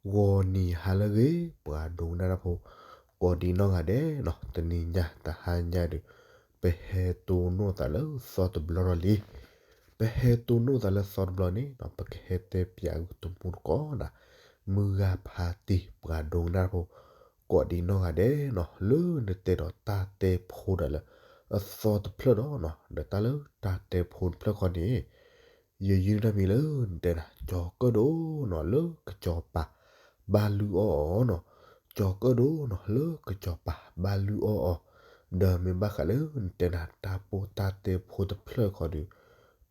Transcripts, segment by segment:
ဂီၤနံၤဟါလၢအဂ့ၤ ပှၤဒိကနၣ်တၢ်ဖိ ကိးဒံးနီၢ်ဂၤဒဲးနီၤ, တနံၤညါတဟါညါဒီး ပဟဲတိၢ်နီၣ်သးလၢသီတဘျီထီၣ်လံ. ပဟဲတိၢ်နီၣ်သးလၢသီတဘျီန့ၣ်နီၤ, ပကဟဲတဲပၠးဂ့ၢ်တမူတကိးနီၤ, မုၢ်ဂၤဖါတံၢ် ပှၤဒိကနၣ်တၢ်ဖိ ကိးဒံးနီၢ်ဂၤဒဲးနီၤ, လၢနတဲဒီးတၢ်တဲဖိဒီးလၢ အသီတဖျၢၣ်ဒီးနီၤ, ဒီးတၢ်လၢတၢ်တဲဖိတဖျၢၣ်ခီန့ၣ် ယယုၢ်တၢ်မံၤလၢနတဲနၤ ကၠီၤကၢၣ်ဒိၣ်နီၤ လၢကစီၤပၤဘၣ်လုၢ်အီၣ်အီၤနီၤ, ကၠီၤကၢၣ်ဒိၣ်နီၤ လၢကစီၤပၤဘၣ်လုၢ်အီၣ်အီၤ, ဒီးမ့ၢ်ဘၣ်ဃးလၢနတဲနၤ တၢ်ပိၢ်တၢ်တဲဖိတဖျၢၣ်ခီဒီး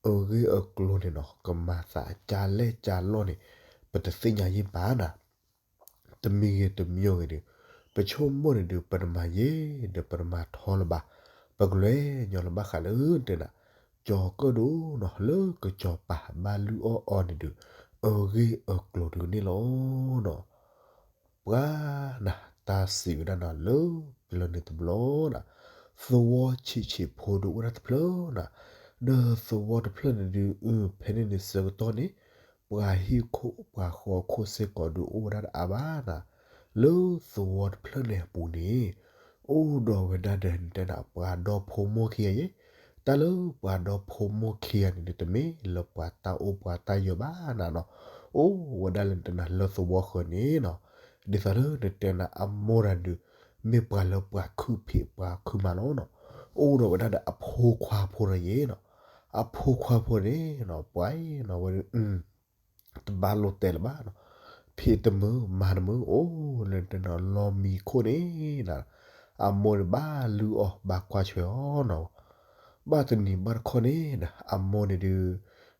အဂ့ၢ်အကျိၤန့ၣ်နီၤ ကမၤသးကၢ်လဲၢ်ကၢ်လီၢ်န့ၣ် ပတသ့ၣ်ညါယံၣ်ဘၣ်နၤ တမံၤဂ့ၤတမံၤဂ့ၤဒီး ပဆိကမိၣ်န့ၣ်ဒီး ပတမၤယံၤ ဒီးပတမၤထီလၢၤဘၣ်, ပကလဲၤညီလၢဘၣ်ဃးလၢနတဲနၤ ကၠီၤကၢၣ်ဒိၣ်နီၤ လၢကစီၤပၤဘၣ်လုၢ်အီၣ်အီၤန့ၣ်ဒီး အဂ့ၢ်အကျိၤဒုးန့ၣ်လီၤနီၤ. ပှၤနၤ တၢ်စံးဝဲဒၣ်နၤလၢပျၢၤန့ၣ်တဘျီနၤ, သဝီဆံးဆံးဖိဒုးအိၣ်ဝဲဒၣ်တဖျၢၣ်နၤ, ဒီးသဝီတဖျၢၣ်န့ၣ်ဒုး အု ဖဲန့ၣ်န့ၣ်ဆၢကတီၢ်န့ၣ် ပှၤဟံၣ်ခိၣ်ပှၤဃီခိၣ်စ့ၢ်ကီးဒုးအိၣ်ဝဲဒၣ်တအါဘၣ်နၤ, လၢသဝီတဖျၢၣ်န့ၣ်အပူၤန့ၣ် အိၣ်ဒီးဝဲဒၣ်ဒီးနတဲနၤ ပှၤဒီဖိမိၢ်ခံဂၤယဲ, တၢ်လၢပှၤဒီဖိမိၢ်ခံဂၤန့ၣ်ဒုး တမ့ၢ်လၢပှၤတၢ်အိၣ်ပှၤတၢ်ယၢၤဘၣ်နၤနီၤ, အိၣ်ဝဲဒၣ်လၢနတဲနၤလၢသဝီဃၢၤန့ၣ်နီၤ, ဒ်သိးလၢနတဲနၤအမိၢ်တၢ်ဒုး မ့ၢ်ပှၤလၢပှၤခုၣ်ဖံးပှၤခုၣ်မၤလီၤနီၤ, အိၣ်ဒီးဝဲဒၣ်ဒီးအဖိခွါဖိတဂၤယဲနီၤ, အဖိခွါဖိန့ၣ်နီၤ ပှၤအံၤနီၤဝဲဒၣ် တဘၣ်လိၣ်တဲလၢၤဘၣ်နီၤ, ဖံးတမုာ်မၤတမုာ် အိၣ်လၢနတဲနၤလီၢ်မံခိၣ်န့ၣ်နၤ, အမိၢ်န့ၣ်ဘၣ်လုၢ်အီၣ်ဘၣ်ကွၢ်ထွဲအီၤနီၤ, ဘၣ်တနံၤဘၣ်တခီန့ၣ်ဒီး အမိၢ်န့ၣ်ဒုး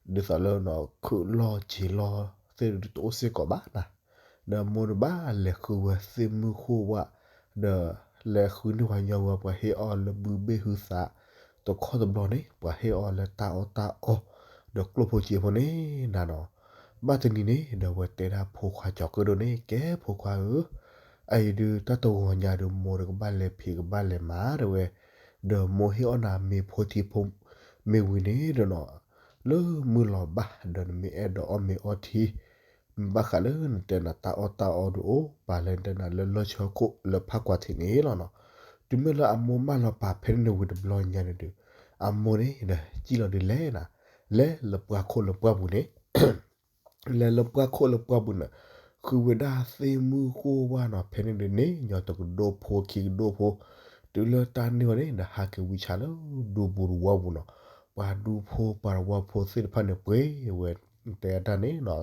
ဒ်သိးလၢနီၤ ခုၣ်လီၢ်က့ၤလီၢ်သ့ၣ်ဒုးတအိၣ်စ့ၢ်ကီးဘၣ်နၤ, ဒီးအမိၢ်န့ၣ်ဘၣ်လဲၤဃုဝဲသ့ၣ်မုၢ်ဃိၣ်ဝၣ်, ဒီးလဲၤဃုန့ၢ်ပှၤညီဝဲ ပှၤဟ့ၣ်အီၣ်လၢဘုဘ့ၣ်ဟုသး, တခီတဘျီန့ၣ် ပှၤဟ့ၣ်အီၣ်လၢတၢ်အီၣ်တၢ်အီ ဒီးကျိၣ်ဖိစ့ဖိန့ၣ်နၤနီၤ, ဘၣ်တနံၤန့ၣ်ဒီး ဝဲတဲဒၣ်ဖိခွါကၠီၤကၢၣ်ဒိၣ်န့ၣ် ကဲဖိခွါဧၢ, အအံၤဒုးတၢ်တဂီၤညါဒုး မိၢ်ဒီးကဘၣ်လဲၤဖံးကဘၣ်လဲၤမၤတဲဝဲ, ဒီးမိၢ်ဟ့ၣ်အီၣ်နၤမ့ၤဖိထံဖိ မ့ၢ်ဝံၤန့ၣ်ဒီးနီၤ, လၢမုၢ်လီၤဘၣ်ဒီးနမ့ၢ်အဲၣ်ဒိးအီၣ်မ့ၤအီထံ, မ့ၢ်ဘၣ်ဃးလၢနတဲနၤတၢ်အီၣ်တၢ်အီဒုးအိၣ်ပာ်လၢနတဲနၤလၢလီၢ်ဆၢခိၣ်လၢဖးကွၢ်ထံးန့ၣ်လီၤနီၤ, တုၤမ့ၢ်လၢအမိၢ်မၢလီၤပာ်ဖဲန့ၣ်န့ၣ်ဝံၤတဘျီညါန့ၣ်ဒီး အမိၢ်န့ၣ်ဒီးစံၣ်လီၤဒုးလဲၤနၤ, လဲၤလၢပှၢ်ခိၣ်လၢပှၢ်ပူၤန့ၣ် လဲၤလၢပှၢ်ခိၣ်လၢပှၢ်ပူၤန့ၣ်, ဃုဝဲဒၣ်သ့ၣ်မုၢ်ဃိၣ်ဝၣ်နီၤ ဖဲန့ၣ်ဒုးန့ၣ် ညီတကဒိၣ်ဖိခံကဒိၣ်ဖိ, တုၤလၢတၢ်န့ၢ်ဝဲန့ၣ်ဒီး ဟးက့ၤဝံဆါလၢဒူပူၤတဝီပူၤနီၤ, ပှၤဒူဖိပှၤတဝီဖိသ့ၣ်တဖၣ်န့ၣ်ပှ့ၤဝဲ, တဲတၢ်န့ၣ်နီၤ,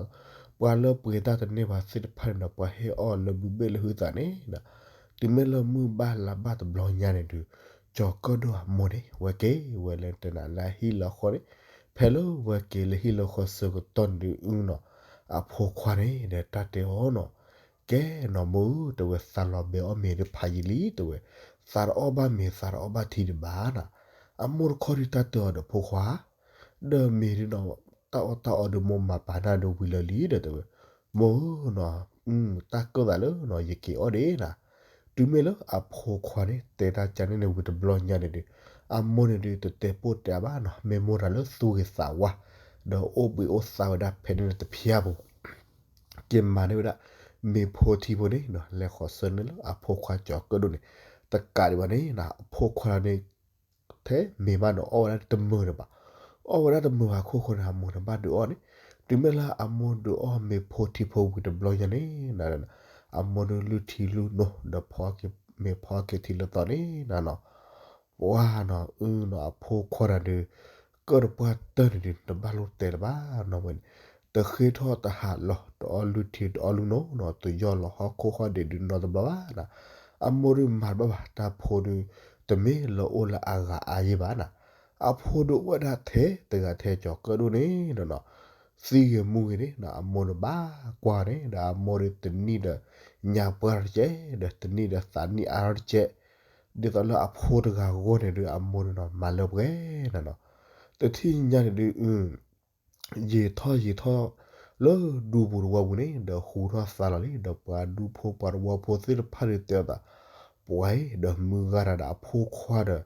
ပှၤလၢပှ့ၤတၢ်တန့ၢ်ဘၣ်သ့ၣ်တဖၣ်န့ၣ်ဒီး ပှၤဟ့ၣ်အီၣ်လၢဘုဘ့ၣ်လၢဟုသးန့ၣ်ဒီး, တုၤမ့ၢ်လၢမုၢ်ဘၣ်လါဘၣ်တဘျီညါန့ၣ်ဒုး, ကၠီၤကၢၣ်ဒိၣ်အမိၢ်န့ၣ် ဝဲက့ၤဝဲလၢတဲနၤလၢအဟံၣ်လၢအဃီန့ၣ်, ဖဲလၢဝဲက့ၤလၢဟံၣ်လၢဃီဆၢကတီၢ်န့ၣ်ဒုးအုနီၤ, အဖိခွါန့ၣ်ဒီးတၢ်တဲအီၤနီၤ, ကဲနီၤမိၢ်ဧၢ တဲဝဲ သးလီၤဘဲအီၣ်မ့ၤဒုးဖးယံာ်လံ တဲဝဲ, သးတအီၣ်ဘၣ်မ့ၤ သးတအီၣ်ဘၣ်ထံဒံးဘၣ်နၤ, အမိၢ်တခီဒုးတၢ်တဲအီၤဒီးဖိခွါ ဒီးမ့ၤဒုးနီၤ, တၢ်အီၣ်တၢ်အီဒုးမိၢ်မၤပာ်နၤဒုးဝံၤလၢာ်လံဒီးတဲဝဲ, မိၢ်ဧၢနီၤ, တၢ်ကၢၣ်သးလၢနီၤ ယက့ၤအီၣ်ဒံးနၤ, တုၤမ့ၢ်လၢအဖိခွါန့ၣ် တဲတၢ်ကန့ၣ်န့ၣ်ဝံၤတဘျီညါန့ၣ်ဒီး, အမိၢ်န့ၣ်ဒုးတတဲပိၢ်တဲအါဘၣ်နီၤ, မ့ၢ်မိၢ်တၢ်လၢသူၣ်ဂ့ၤသးဝါ, ဒီးအိၣ်ဘှံးအိၣ်သါဝဲဒၣ်ဖဲန့ၣ်တဖျၢၣ်ပူၤ က့ၤမၤန့ၢ်ဝဲဒၣ် မ့ၤဖိထံဖိန့ၣ်နီၤ, လဲၤဃီၤဆၢန့ၢ်လၢအဖိခွါကၠီၤကၢၣ်ဒိၣ်န့ၣ်, တကးဒံးဘၣ်န့ၣ်နီၤ, အဖိခွါန့ၣ် ထဲမ့ၤမးနီၤ အီၣ်ဝဲဒၣ်တမုာ်ဒံးဘၣ်, အီၣ်ဝဲဒၣ်တမုာ်ဘၣ်ခိၣ်ဃိန့ၣ် အမိၢ်န့ၣ်ဘၣ်ဒုးအီၣ်န့ၣ်, တုၤမ့ၢ်လၢအမိၢ်ဒုးအီၣ်မ့ၤဖိထံဖိဝံၤတဘျီညါန့ၣ်နၤ, အမိၢ်ဒုးလုၢ်ထံလုၢ်နိဒီးဖီက့ၤမ့ၤဖီက့ၤထံလၢသီန့ၣ်နၤနီၤ, ပှၤနီၤအုနီၤ အဖိခွါတၢ်ဒုး ကၢၣ်တပှၢ်တၢၢ်န့ၣ်ဒုး တဘၣ်လိၣ်တဲလၢၤဘၣ်နီၤဝဲန့ၣ်, တဃ့ထီၣ်တဟးလီၤ တအီၣ်လုၢ်ထံတအီၣ်လုၢ်နိနီၤ တယီၢ်လီၤဟီၣ်ခိၣ်ဟီၣ်ဒံးဒုးနီတဘျီဘၣ်နၤ, အမိၢ်ဒုးမၤတဘၣ်ဘၣ် တၢ်ဖိဒုး တမ့ၢ်လၢအိၣ်လၢအဂၤအါယံာ်ဘၣ်နၤ, အဖိဒုးအိၣ်ဝဲဒၣ်ထဲတဂၤထဲကၠီၤကၢၣ်ဒိၣ်န့ၣ်ဒီးနီၤ, သံဂ့ၤမူဂ့ၤန့ၣ်နီၤ အမိၢ်န့ၣ်ဘၣ်ကွၢ်န့ၣ်ဒီး အမိၢ်ဒုးတနံၣ်ဒီး ညါပှၢ်တကဲး ဒီးတနံၣ်ဒီးသးနံၣ်အါထီၣ်တကဲး, ဒ်သိးလၢအဖိတဂၤအဂီၢ်န့ၣ်ဒုး အမိၢ်န့ၣ်နီၤ မၤလၢပှဲၤနၤနီၤ, တထံၣ်ညါန့ၣ်ဒုး ယံာ်ထီၣ်ယံာ်ထီၣ် လၢဒူပူၤတဝီပူၤန့ၣ် ဒီးဟူထီၣ်သါလီၤလံ ဒီးပှၤဒူဖိပှၤတဝီဖိသ့ၣ်တဖၣ်ဒုးတဲအသး, ပှၤအံၤ ဒီးမုၢ်ဂၤတၢ်ဒီးအဖိခွါဒီး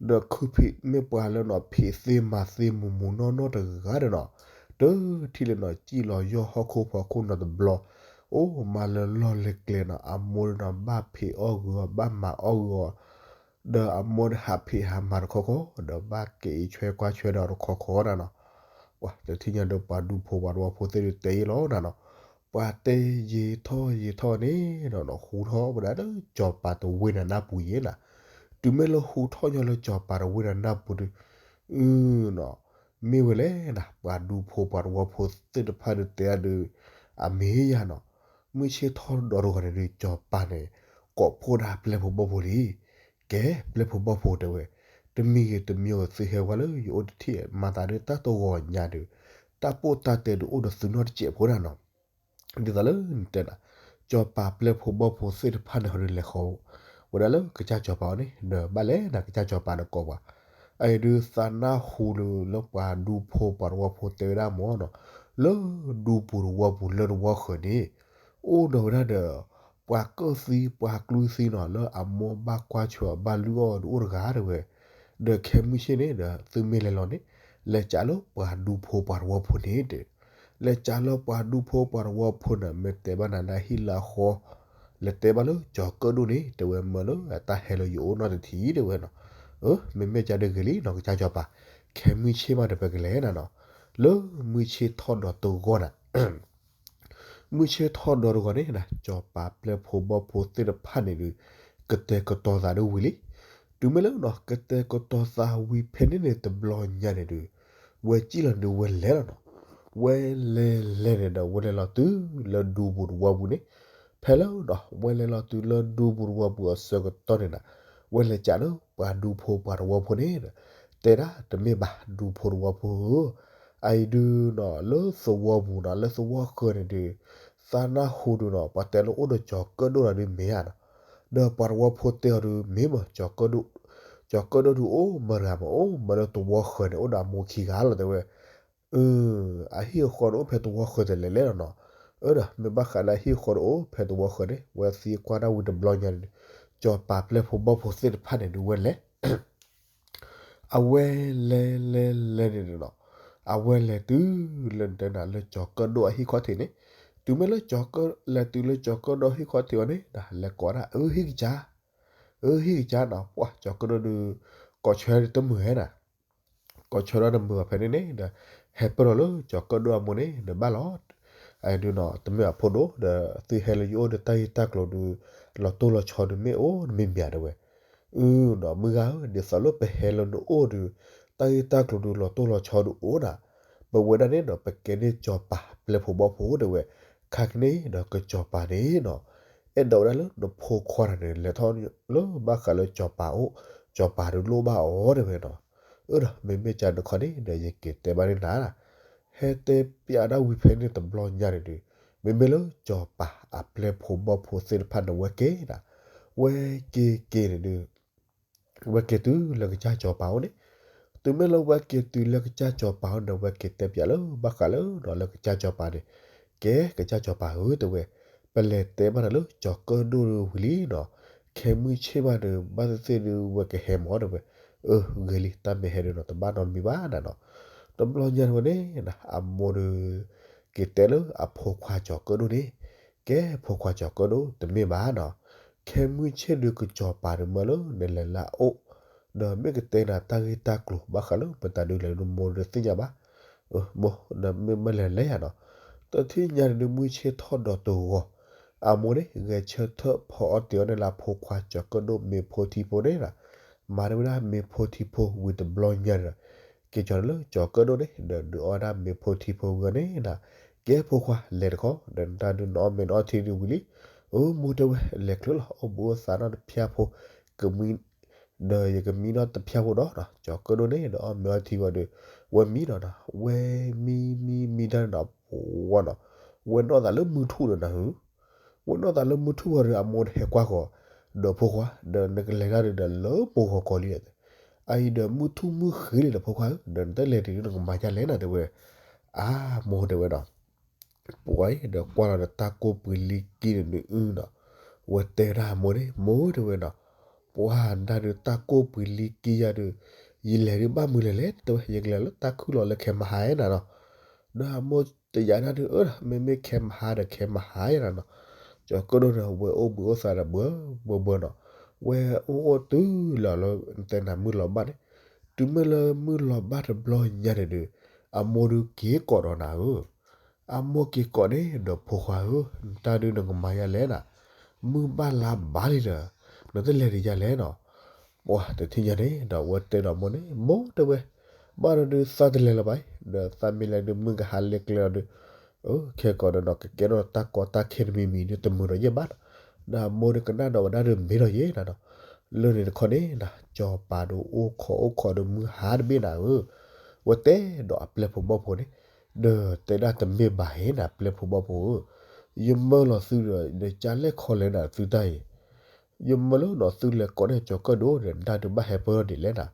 ဒီးခုဖံးမ့ၢ်ပှၤလၢနီၤ ဖံးသ့မၤသ့မူးမူးနီၢ်နီၢ်တဂၤဒီးနီၤ, တထံၣ်လၢနီၤ စံၣ်လီၤယီၢ်ဟီၣ်ခိၣ်ဖီခိၣ်နီတဘျီ, အိၣ်မးလၢလီၢ်လၢကျဲနီၤ, အမိၢ်ဒီးနီၤ ဘၣ်ဖံးအီၣ်ဂုာ်အီၤ ဘၣ်မၤအီၣ်ဂုာ်အီၤ, ဒီးအမိၢ်ဒီးဟးဖံးဟးမၤတခီခီ, ဒီးဘၣ်ကဲအံၤဆွဲကွၢ်ဆွဲဒီးတခီခီနၤနီၤ. ပှၤတထံၣ်ညါဒီးပှၤဒူဖိပှၤတဝီဖိသ့ၣ်ဒုးတဲယ့ၣ်လီၤနၤနီၤ. ပှၤတဲယ့ၣ်ထီၣ်ယ့ၣ်ထီၣ်န့ၣ်ဒီးနီၤ ဟူထီၣ်ဝဲဒၣ်လၢစီၤပၤတဝ့ၢ်နၤနၢ်ပူၤယ့ၣ်နၤ. တုၤမ့ၢ်လၢဟူထီၣ်ညီလၢစီၤပၤတဝ့ၢ်နၤနၢ်ပူၤဒုး အၢနီၤ မ့ၢ်ဝဲလဲၣ်နၤ ပှၤဒူဖိပှၤတဝီဖိသ့ၣ်တဖၣ်ဒုးတဲအီၤဒုး အမ့ၢ်ယၤနီၤ, မုၢ်ဆ့ၣ်ထီၣ်ဒီးတဂီၤန့ၣ်ဒုး စီၤပၤန့ၣ် ကိးဖှိၣ်ဒၣ်ပျဲၢ်ဖိဘီၣ်ဖိလံ. ကဲ ပျဲၢ်ဖိဘီၣ်ဖိတဲဝဲ, တမံၤဂ့ၤတမံၤဂ့ၤ သုဟဲဝဲလၢယအိၣ်တထံၣ် မၤသးဒုးတၢ်တဂီၤညါဒုး တၢ်ပိၢ်တၢ်တဲဒုးအိၣ်ဒီးသုနီတစဲးဖိဒၣ်နီၤ. ဒ်သိးလၢနတဲနၤ, စီၤပၤပျဲၢ်ဖိဘီၣ်ဖိသ့ၣ်တဖၣ်န့ၣ် ဟီဒုးလဲၤဃီဝဲဒၣ်လၢကစၢ်စီၤပၤအအိၣ်န့ၣ် ဒီးဘၣ်လဲၤနၤကစၢ်စီၤပၤဒီးကိးပှၤ, အအံၤဒုးသးနၢ်ဟူလၢပှၤဒူဖိပှၤတဝီဖိတဲဝဲဒၣ်မ့ၢ်နီၤ, လၢဒူပူၤတဝီပူၤလၢတဝီဃၢၤန့ၣ် အိၣ်ဒီးဝဲဒၣ်ဒီး ပှၤကၢၣ်သံပှၤကျူသံနီၤ လၢအမိၢ်ဘၣ်ကွၢ်ဆၢအီၤဘၣ်လုၢ်အီၣ်ဒုးအိၣ်တဂၤတဲဝဲ, ဒီးခဲမုၢ်ဆ့ၣ်န့ၣ်ဒီး သုမ့ၢ်လဲၤလီၤန့ၣ် လဲၤကးလၢပှၤဒူဖိပှၤတဝီဖိန့ၣ်တဲ, လဲၤကးလၢပှၤဒူဖိပှၤတဝီဖိန့ၣ် မ့ၢ်တဲဘၣ်နၤလၢအဟံၣ်လၢအဃီ, လဲၤတဲဘၣ်လၢကၠီၤကၢၣ်ဒိၣ်န့ၣ် တဲဝဲမၢလၢအတၢ်ဟဲလၢယအိၣ်နီတထံၣ်တဲဝဲနီၤ. အၢ မ့မ့ၢ်ကဒီးဂ့ၤလံနီၤ ကစၢ်စီၤပၤ, ခဲမုၢ်ဆ့ၣ်မးဒီးပကလဲၤနၤနီၤ, လၢမုၢ်ဆ့ၣ်ထီၣ်ဒီးတဂီၤနၤ မုၢ်ဆ့ၣ်ထီၣ်ဒီးတဂီၤန့ၣ် စီၤပၤပျဲၢ်ဖိဘီၣ်ဖိသ့ၣ်တဖၣ်န့ၣ်ဒုး ကတဲာ်ကတီၤသးဒုးဝံၤလံ. တုၤမ့ၢ်လၢနီၤ ကတဲာ်ကတီၤသးဝံၤဖဲန့ၣ်န့ၣ် တဘျီညါန့ၣ်ဒုး ဝဲစံၣ်လီၤဒုးဝဲလဲၤလီၤနီၤ. ဝဲလဲၤလဲၤန့ၣ်ဒီး ဝဲလဲၤလီၤတုၤလၢဒူပူၤတဝီပူၤန့ၣ်, ဖဲလၢနီၤ ဝဲလဲၤလီၤတုၤလၢဒူပူၤတဝီပူၤအဆၢကတီၢ်န့ၣ်နၤ, ဝဲလဲၤကးလၢပှၤဒူဖိပှၤတဝီဖိန့ၣ်ဒီး တဲဒၣ်တမ့ၢ်ဘၣ် ဒူဖိတဝီဖိဧၢ, အအံၤဒုးနီၤ လၢသဝီပူၤနီၤ လၢသဝီဃၢၤန့ၣ်ဒုး သးနၢ်ဟူဒုးနီၤ ပှၤတဲလၢအိၣ်ဒီးကၠီၤကၢၣ်ဒိၣ်လီၤဒုးမ့ၢ်ဧါနီၤ. ဒီးပှၤတဝီဖိတဲအီၤဒုး မ့ၢ်မး ကၠီၤကၢၣ်ဒိၣ်ဒုးအိၣ်မတၤမး အိၣ်မးလၢသဝီဃၢၤန့ၣ် အိၣ်ဒီးအမိၢ်ခံဂၤလီၤတဲဝဲ. အဟံၣ်အဃီန့ၣ်အိၣ်ဖဲသဝီဃၢၤတလဲၤလဲၣ်လီၤနီၤ. အၢဒီး မ့ၢ်ဘၣ်ဃးလၢအဟံၣ်အဃီန့ၣ်အိၣ်ဖဲသဝီဃၢၤန့ၣ် ဝဲသံကွၢ်ဒၣ်ဝံၤတဘျီညါန့ၣ် စီၤပၤပျဲၢ်ဖိဘီၣ်ဖိသ့ၣ်တဖၣ်န့ၣ်ဒုးဝဲလဲၤ အဝဲလဲၤလဲၤလဲၤန့ၣ်နီၤ, အဝဲလဲၤတုၤလၢနတဲနၤလၢကၠီၤကၢၣ်ဒိၣ်အဟံၣ်ခီၣ်ထံးန့ၣ်, တုၤမ့ၢ်လၢ လဲၤတုၤလၢကၠီၤကၢၣ်ဒိၣ်ဟံၣ်ခီၣ်ထံးအီၤန့ၣ် လဲၤကိးဒၣ် အၢ ဟံၣ်ကစၢ်, အၢ ဟံၣ်ကစၢ်နီၤ, ပှၤကၠီၤကၢၣ်ဒိၣ်ဒုး ကိးဆၢတမုာ်ဧါနၤ ကိးဆၢဒီးတမုာ်ဘၣ်ဖဲန့ၣ်န့ၣ်ဒီး ဟဲပၢၢ်လီၤလၢကၠီၤကၢၣ်ဒိၣ်အမိၢ်န့ၣ်ဒီးဘၣ်လီၤ. အဒုးနီၤ တမ့ၢ်အဖိဒိၣ်ဒီး သုဟဲလၢယအိၣ်ဒီးတၢ်ဂ့ၢ်တၢ်ကျိၤဒုး လီၤတိၢ်လီၤဆီဒုးမ့ၢ်အိၣ်တမံၤမံၤဧါတဲဝဲ. အၢ ဒီးမုၢ်ဂၤဧၢ ဒ်သိးလၢပဟဲလၢနအိၣ်ဒီး တၢ်ဂ့ၢ်တၢ်ကျိၤဒုးလီၤတိၢ်လီၤဆီဒုးအိၣ်နၤ, ပဝဲဒၣ်န့ၣ်ဒီးပကဲန့ၢ်စီၤပၤပျဲၢ်ဖိဘီၣ်ဖိတဲဝဲ, ခါကန့ၣ်ဒီးကစီၤပၤန့ၣ်နီၤ အဲၣ်ဒိးဝဲဒၣ်လၢနဖိခွါတဂၤန့ၣ် လဲၤထီၣ်လၢဘၣ်ဃးလၢစီၤပၤအိၣ်, စီၤပၤဒုးလိၣ်ဘၣ်အီၤတဲဝဲနီၤ. အၢဒီး မ့မ့ၢ်ကန့ၣ်ခီန့ၣ်ဒီး ယက့ၤတဲဘၣ်န့ၢ်နၤ, ဟဲတဲပျးဒၣ်ဝံၤဖဲန့ၣ်တဘျီညါန့ၣ်ဒုး မ့မ့ၢ်လၢစီၤပၤအပျဲၢ်ဖိဘီၣ်ဖိသ့ၣ်တဖၣ်န့ၣ် ဝဲက့ၤနၤ, ဝဲက့ၤက့ၤန့ၣ်ဒုး ဝဲက့ၤတုၤလၢကစၢ်စီၤပၤအိၣ်န့ၣ်, တုၤမ့ၢ်လၢဝဲက့ၤတုၤလၢကစၢ်စီၤပၤအိၣ်ဒီး ဝဲက့ၤတဲပျးလၢဘၣ်ဃးလၢဒီးလၢကစၢ်စီၤပၤန့ၣ်, ကဲကစၢ်စီၤပၤဧၢတဲဝဲ, ပလဲၤတဲဘၣ်နၤလၢကၠီၤကၢၣ်ဒိၣ်ဒုးဝံၤလံနီၤ, ခဲမုၢ်ဆ့ၣ်မးဒီး ဘၣ်သ့ၣ်သ့ၣ်ဒုးဝဲကဟဲမၢတဲဝဲ. အၢ ဂ့ၤလံ တၢ်မ့ၢ်ဟဲဒုးနီၤ တဘၣ်နီတမံၤဘၣ်နၤနီၤ. တဘျီညါတဝဲန့ၣ် အမိၢ်ဒီး က့ၤတဲလၢအဖိခွါကၠီၤကၢၣ်ဒိၣ်န့ၣ်, ကဲဖိခွါကၠီၤကၢၣ်ဒိၣ် တမ့ၢ်ဘၣ်နီၤ, ခဲမုၢ်ဆ့ၣ်ဒုးကစီၤပၤဒုးမၢလၢနလဲၤလၢအအိၣ်, ဒီးမ့ၢ်ကတဲနၤတၢ်ဂ့ၢ်တၢ်ကျိၤ ဘၣ်ဃးလၢမတၤဒုးလဲၤဒုးမိၢ်တသ့ၣ်ညါဘၣ်. မိၢ် ဒီးမ့ၢ်မ့ၢ်လဲၤလဲၤယၤနီၤ, တထံၣ်ညါန့ၣ်ဒုးမုၢ်ဆ့ၣ်ထီၣ်ဒီးတဂီၤ, အမိၢ်န့ၣ် ဂဲၤဆၢထၢၣ်ဖီအီၣ်တ့ၤအီၣ်န့ၣ်လၢအဖိခွါကၠီၤကၢၣ်ဒိၣ်မ့ၢ်ဖိထံဖိန့ၣ်နီၤ, မၤန့ၢ်ဝဲဒၣ်မ့ၢ်ဖိထံဖိဝံၤတဘျီညါန့ၣ်ဒီး က့ၤကီၤလၢကၠီၤကၢၣ်ဒိၣ်န့ၣ် ဒီးဒုးအီၣ်ဝဲဒၣ်မ့ၢ်ဖိထံဖိဝံၤအီၤန့ၣ်နီၤ, ကဲဖိခွါလဲၤတခီ, ဒီးနတၢ်ဒုးနအီၣ်မ့ၤနအီထံဒုးဝံၤလံ, အၢ မိၢ်တဲဝဲ လဲၤချုးလီၤ အိၣ်ဘှံးအိၣ်သါနီတဖျၢၣ်ဖိ, ကမံ ဒီးယကမံနီတဖျၢၣ်ဖိဒီးနီၤ, ကၠီၤကၢၣ်ဒိၣ်န့ၣ် ဒီးအီၣ်မ့ၤအီထံဝံၤဒီး ဝဲမံနီၤနီၤ, ဝဲမံမံမံတၢ်န့ၣ်နီၤ ပှၤနီၤ, ဝဲနီၢ်သးလၢမုၢ်ထူၣ်ဒီးနၤဧၢ, ဝဲနီၢ်သးလၢမုၢ်ထူၣ်ဝံၤဒီး အမိၢ်တဟဲကွၢ်ဃီ, ဒီးဖိခွါ ဒီးနကလဲၤတၢ်ဒုးဒီးလၢပဂီၤကီးလံ, အအံၤဒီးမုၢ်ထူၣ်မုၢ်ဃ့လံဒီးဖိခွါဧၢ, ဒီးနတလဲၤတ့ၢ်ဒုးနကမၤဒ်လဲၣ်နၤတဲဝဲ, အါ မိၢ်တဲဝဲနီၤ ပှၤအံၤဒီးကွၢ်လီၤဒီးတၢ်ကိၢ်ပှ့ၤလံက့န့ၣ်ဒုးနီၤ, ဝဲတဲဒၣ်မိၢ်န့ၣ် မိၢ်တဲဝဲနီၤ, ပှၤဒၣ်ဒုးတၢ်ကိၢ်ပှ့ၤလံက့ယၤဒုး, ယလဲၤဒုးဘၣ်မနုၤလဲၣ်လဲၣ် တဲဝဲ ယကလဲၤလၢတၢ်ခုၣ်လီၤလၢခဲမဟါနၤနီၤ, ဒီးအမိၢ် တယာ်နၤဒုးအၢ မ့မ့ၢ်ခဲမဟါဒီးခဲမဟါယဲနၤနီၤ, ကၠီၤကၢၣ်ဒိၣ်န့ၣ် ဝဲအိၣ်ဘှံးအိၣ်သါဒီးဘှၢဘှၢဘှၢနီၤ, ဝဲအိၣ်အိၣ်တုၤလီၤလၢ နတဲနၤမုၢ်လီၤဘၣ်န့ၣ်, တုၤမ့ၢ်လၢမုၢ်လီၤဘၣ်တဘျီညါန့ၣ်ဒုး အမိၢ်ဒုးက့ၤကိးဒီးနၤဧၢ အမိၢ်က့ၤကိးန့ၣ်ဒီးဖိခွါဧၢ, နတၢ်ဒုးနကမၤယၤလဲၣ်နၤ, မုၢ်ဘၣ်လါဘၣ်လံဒီး နတလဲၤဒံးယၤလဲၣ်နီၤ, ပှၤတထံၣ်ညါန့ၣ်ဒီး ဝဲတဲဒီးမိၢ်န့ၣ် မိၢ်တဲဝဲ, ဘၣ်ဒီးဒုးသးတလဲၤလၢၤဘၣ်အံၤ, ဒီးသးမ့ၢ်လဲၤဒုးမုၢ်ကဟါလၢကျဲလီၤဒုး, ခဲကိးဒီးနီၤ ကကဲထီၣ်တၢ်ကီတၢ်ခဲတမံၤမံၤဒုးတမုာ်ဒီးယဲၢ်ဘၣ်နီၤ, ဒီးအမိၢ်ဒုးကနၣ်ဒီးဝဲဒၣ်ဒုးမ့ၢ်ဒီးယဲၢ်နၤနီၤ, လၢန့ၣ်တခီန့ၣ်နၤ ကၠီၤပၤဒုးအိၣ်ခိးအိၣ်ခိးဒီးမုၢ်ဟါတဘ့ၣ်နၤဧၢ, ဝဲတဲဒီးအပျဲၢ်ဖိဘီၣ်ဖိန့ၣ်, ဒီးတဲဒၣ်တမ့ၢ်ဘၣ်ဟ့နၤ ပျဲၢ်ဖိဘီၣ်ဖိဧၢ, ယမၢလီၤသုဒီး ယကလဲၤခီလဲၣ်နၤသုတၢ်အံၤ ယမၢလၢနီၤ သုလဲၤကိးန့ၢ်ကၠီၤကၢၣ်ဒိၣ်ဒီး နတၢ်ဒုးဘၣ်ဟဲပၢၢ်ဒ်လဲၣ်နၤ,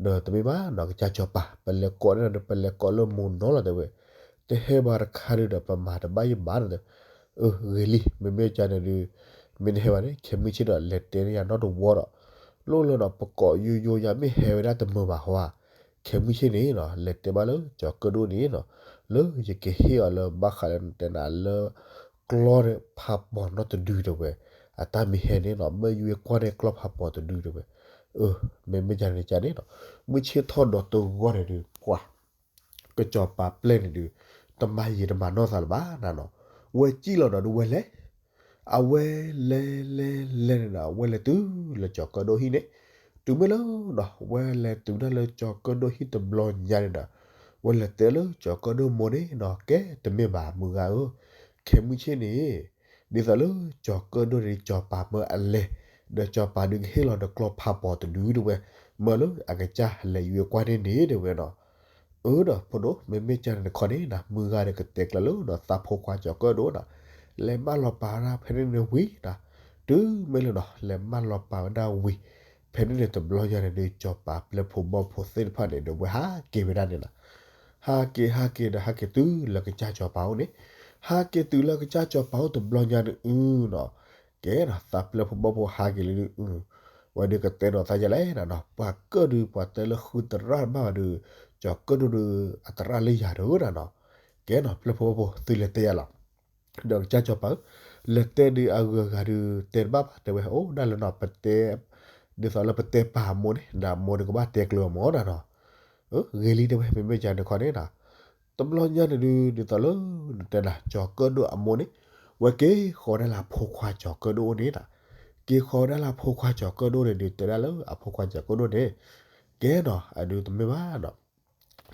ဒီးတမ့ၢ်ဘၣ်နီၤ ကစၢ်ကၠီၤပၤ ပလဲၤကိးန့ၢ်ဒီး ပလဲၤကိးလၢမူနီၤလီၤတဲဝဲ, တဟဲဘၣ်တခါဒုးဒီး ပမၤတဘၣ်ယဘၣ်နီၤတဲ, အၢ ဂ့ၤလံ မ့မ့ၢ်ကန့ၣ်ဒုး, မ့ၢ်တဟဲဘၣ်န့ၣ် ခဲမုၢ်ဆ့ၣ်ဒီး လဲၤတဲန့ၢ်ယၤနီတဝီဒီး, လိၣ်လၢနီၤ ပကိးယိယိယၤ မ့ၢ်ဟဲဝဲဒၣ်တမုာ်ဘၣ်ဟီဧါ, ခဲမုၢ်ဆ့ၣ်န့ၣ်နီၤ လဲၤတဲဘၣ်လၢကၠီၤကၢၣ်ဒိၣ်န့ၣ်နီၤ, လၢယကဟ့ၣ်အီၤလၢဘၣ်ဃးလၢနတဲနၤလၢ ကျီန့ၣ်ဖးပီၤနီတဒုတဲဝဲ, အတၢ်မ့ၢ်ဟဲန့ၣ်နီၤ မ့ၢ်ယွၤကွၢ်န့ၣ်ကျီဖးပီၤတဒုတဲဝဲ, အၢ မ့မ့ၢ်ကန့ၣ်ကန့ၣ်နီၤ, မုၢ်ဆ့ၣ်ထီၣ်ဒီးတဂီၢ်န့ၣ်ဒုး ပှၤ ကစီၤပၤပျဲၢ်န့ၣ်ဒုး တမၤယံာ်တမၤနီၢ်သးလၢၤဘၣ်နၤနီၤ, ဝဲစံၣ်လီၤဒီးဒုးဝဲလဲၤ, အဝဲလဲၤလဲၤလဲၤန့ၣ်ဒီး ဝဲလဲၤတုၤလၢကၠီၤကၢၣ်ဒိၣ်ဟံၣ်န့ၣ်, တုၤမ့ၢ်လၢနီၤ ဝဲလဲၤတုၤဒၣ်လၢကၠီၤကၢၣ်ဒိၣ်ဟံၣ်တဘျီညါန့ၣ်ဒီး, ဝဲလဲၤတဲလၢကၠီၤကၢၣ်ဒိၣ်မိၢ်န့ၣ်နီၤ ကဲတမ့ၢ်ဘၣ်မုၢ်ဂၤဧၢ, ခဲမုၢ်ဆ့ၣ်န့ၣ် ဒ်သိးလၢကၠီၤကၢၣ်ဒိၣ်န့ၣ် ကစီၤပၤမၢအလဲၤ, ဒီးကစီၤပၤဒုးကဟ့ၣ်လီၤဒီးကျီဖးပီၤတဒုတဲဝဲ, မၢလၢအကစၢ်လဲၤယွၤကွၢ်န့ၣ်န့ၣ်တဲဝဲနီၤ, အၢဒီးဖိဒိၣ် မ့မ့ၢ်ကန့ၣ်တခီန့ၣ်နၤ မုၢ်ဂၤဒီးကတဲကျၢၤလၢနီၤ သးဖိခွါကၠီၤကၢၣ်ဒိၣ်နီၤ, လဲၤမၢလီၤပာ်ဝဲဒၣ်ဖဲန့ၣ်န့ၣ်ဝံၤနၤ, တုၤမ့ၢ်လၢနီၤ လဲၤမၢလီၤပာ်ဝဲဒၣ်ဝံၤ, ဖဲန့ၣ်န့ၣ်တဘျီညါန့ၣ်ဒုး ကစီၤပၤပျဲၢ်ဖိဘီၣ်ဖိသ့ၣ်တဖၣ်န့ၣ်ဒီး ဝဲဟးက့ၤဝဲဒၣ်န့ၣ်နၤ, ဟးက့ၤဟးက့ၤဒီးဟးက့ၤတုၤလၢကစၢ်စီၤပၤအိၣ်န့ၣ်, ဟးက့ၤတုၤလၢကစၢ်စီၤပၤအိၣ်တဘျီညါန့ၣ်အုနီၤ, ကဲနီၤ သးပျဲၢ်ဖိဘီၣ်ဖိဟးက့ၤလံဒုးအု, ဝဲဒုးကတဲဒီးသးယၤလဲၣ်နၤနီၤ ပှၤကၢၣ်ဒုး ပှၤတဲလၢဃုသရၣ်တဘၣ်ဘၣ်ဒီး ကၠီၤကၢၣ်ဒိၣ်ဒီး အသရၣ်လၢယၤဒီးနၤနီၤ, ကဲနီၤ ပျဲၢ်ဖိဘီၣ်ဖိသုလဲၤတဲယၤလီၤ ဒီးကစၢ်စီၤပၤဧၢ, လဲၤတဲဒုးအဂုၤအဂၤဒုး တဲတဘၣ်ဘၣ်တဲဝဲ အိၣ်ဒၣ်လၢနီၤ ပတဲ, ဒ်သိးလၢပတဲပာ်အမိၢ်န့ၣ် ဒီးအမိၢ်န့ၣ်ကဘၣ်တဲကျၢၤအမိၢ်နၤနီၤ, ဂ့ၤလံတဲဝဲ မ့မ့ၢ်ကန့ၣ်တခီန့ၣ်နၤ, တဘျီညါန့ၣ်ဒုး ဒ်သိးလၢ နတဲနၤ ကၠီၤကၢၣ်ဒိၣ်အမိၢ်န့ၣ်, ဝဲက့ၤဃီၤဒၣ်လၢအဖိခွါကၠီၤကၢၣ်ဒိၣ်အိၣ်န့ၣ်နၤ, က့ၤဃီၤဝဲဒၣ်လၢအဖိခွါကၠီၤကၢၣ်ဒိၣ်န့ၣ် တဲဒၣ်လၢအဖိခွါကၠီၤကၢၣ်ဒိၣ်န့ၣ်, ကဲနီၤ အဒုးတမ့ၢ်ဘၣ်နီၤ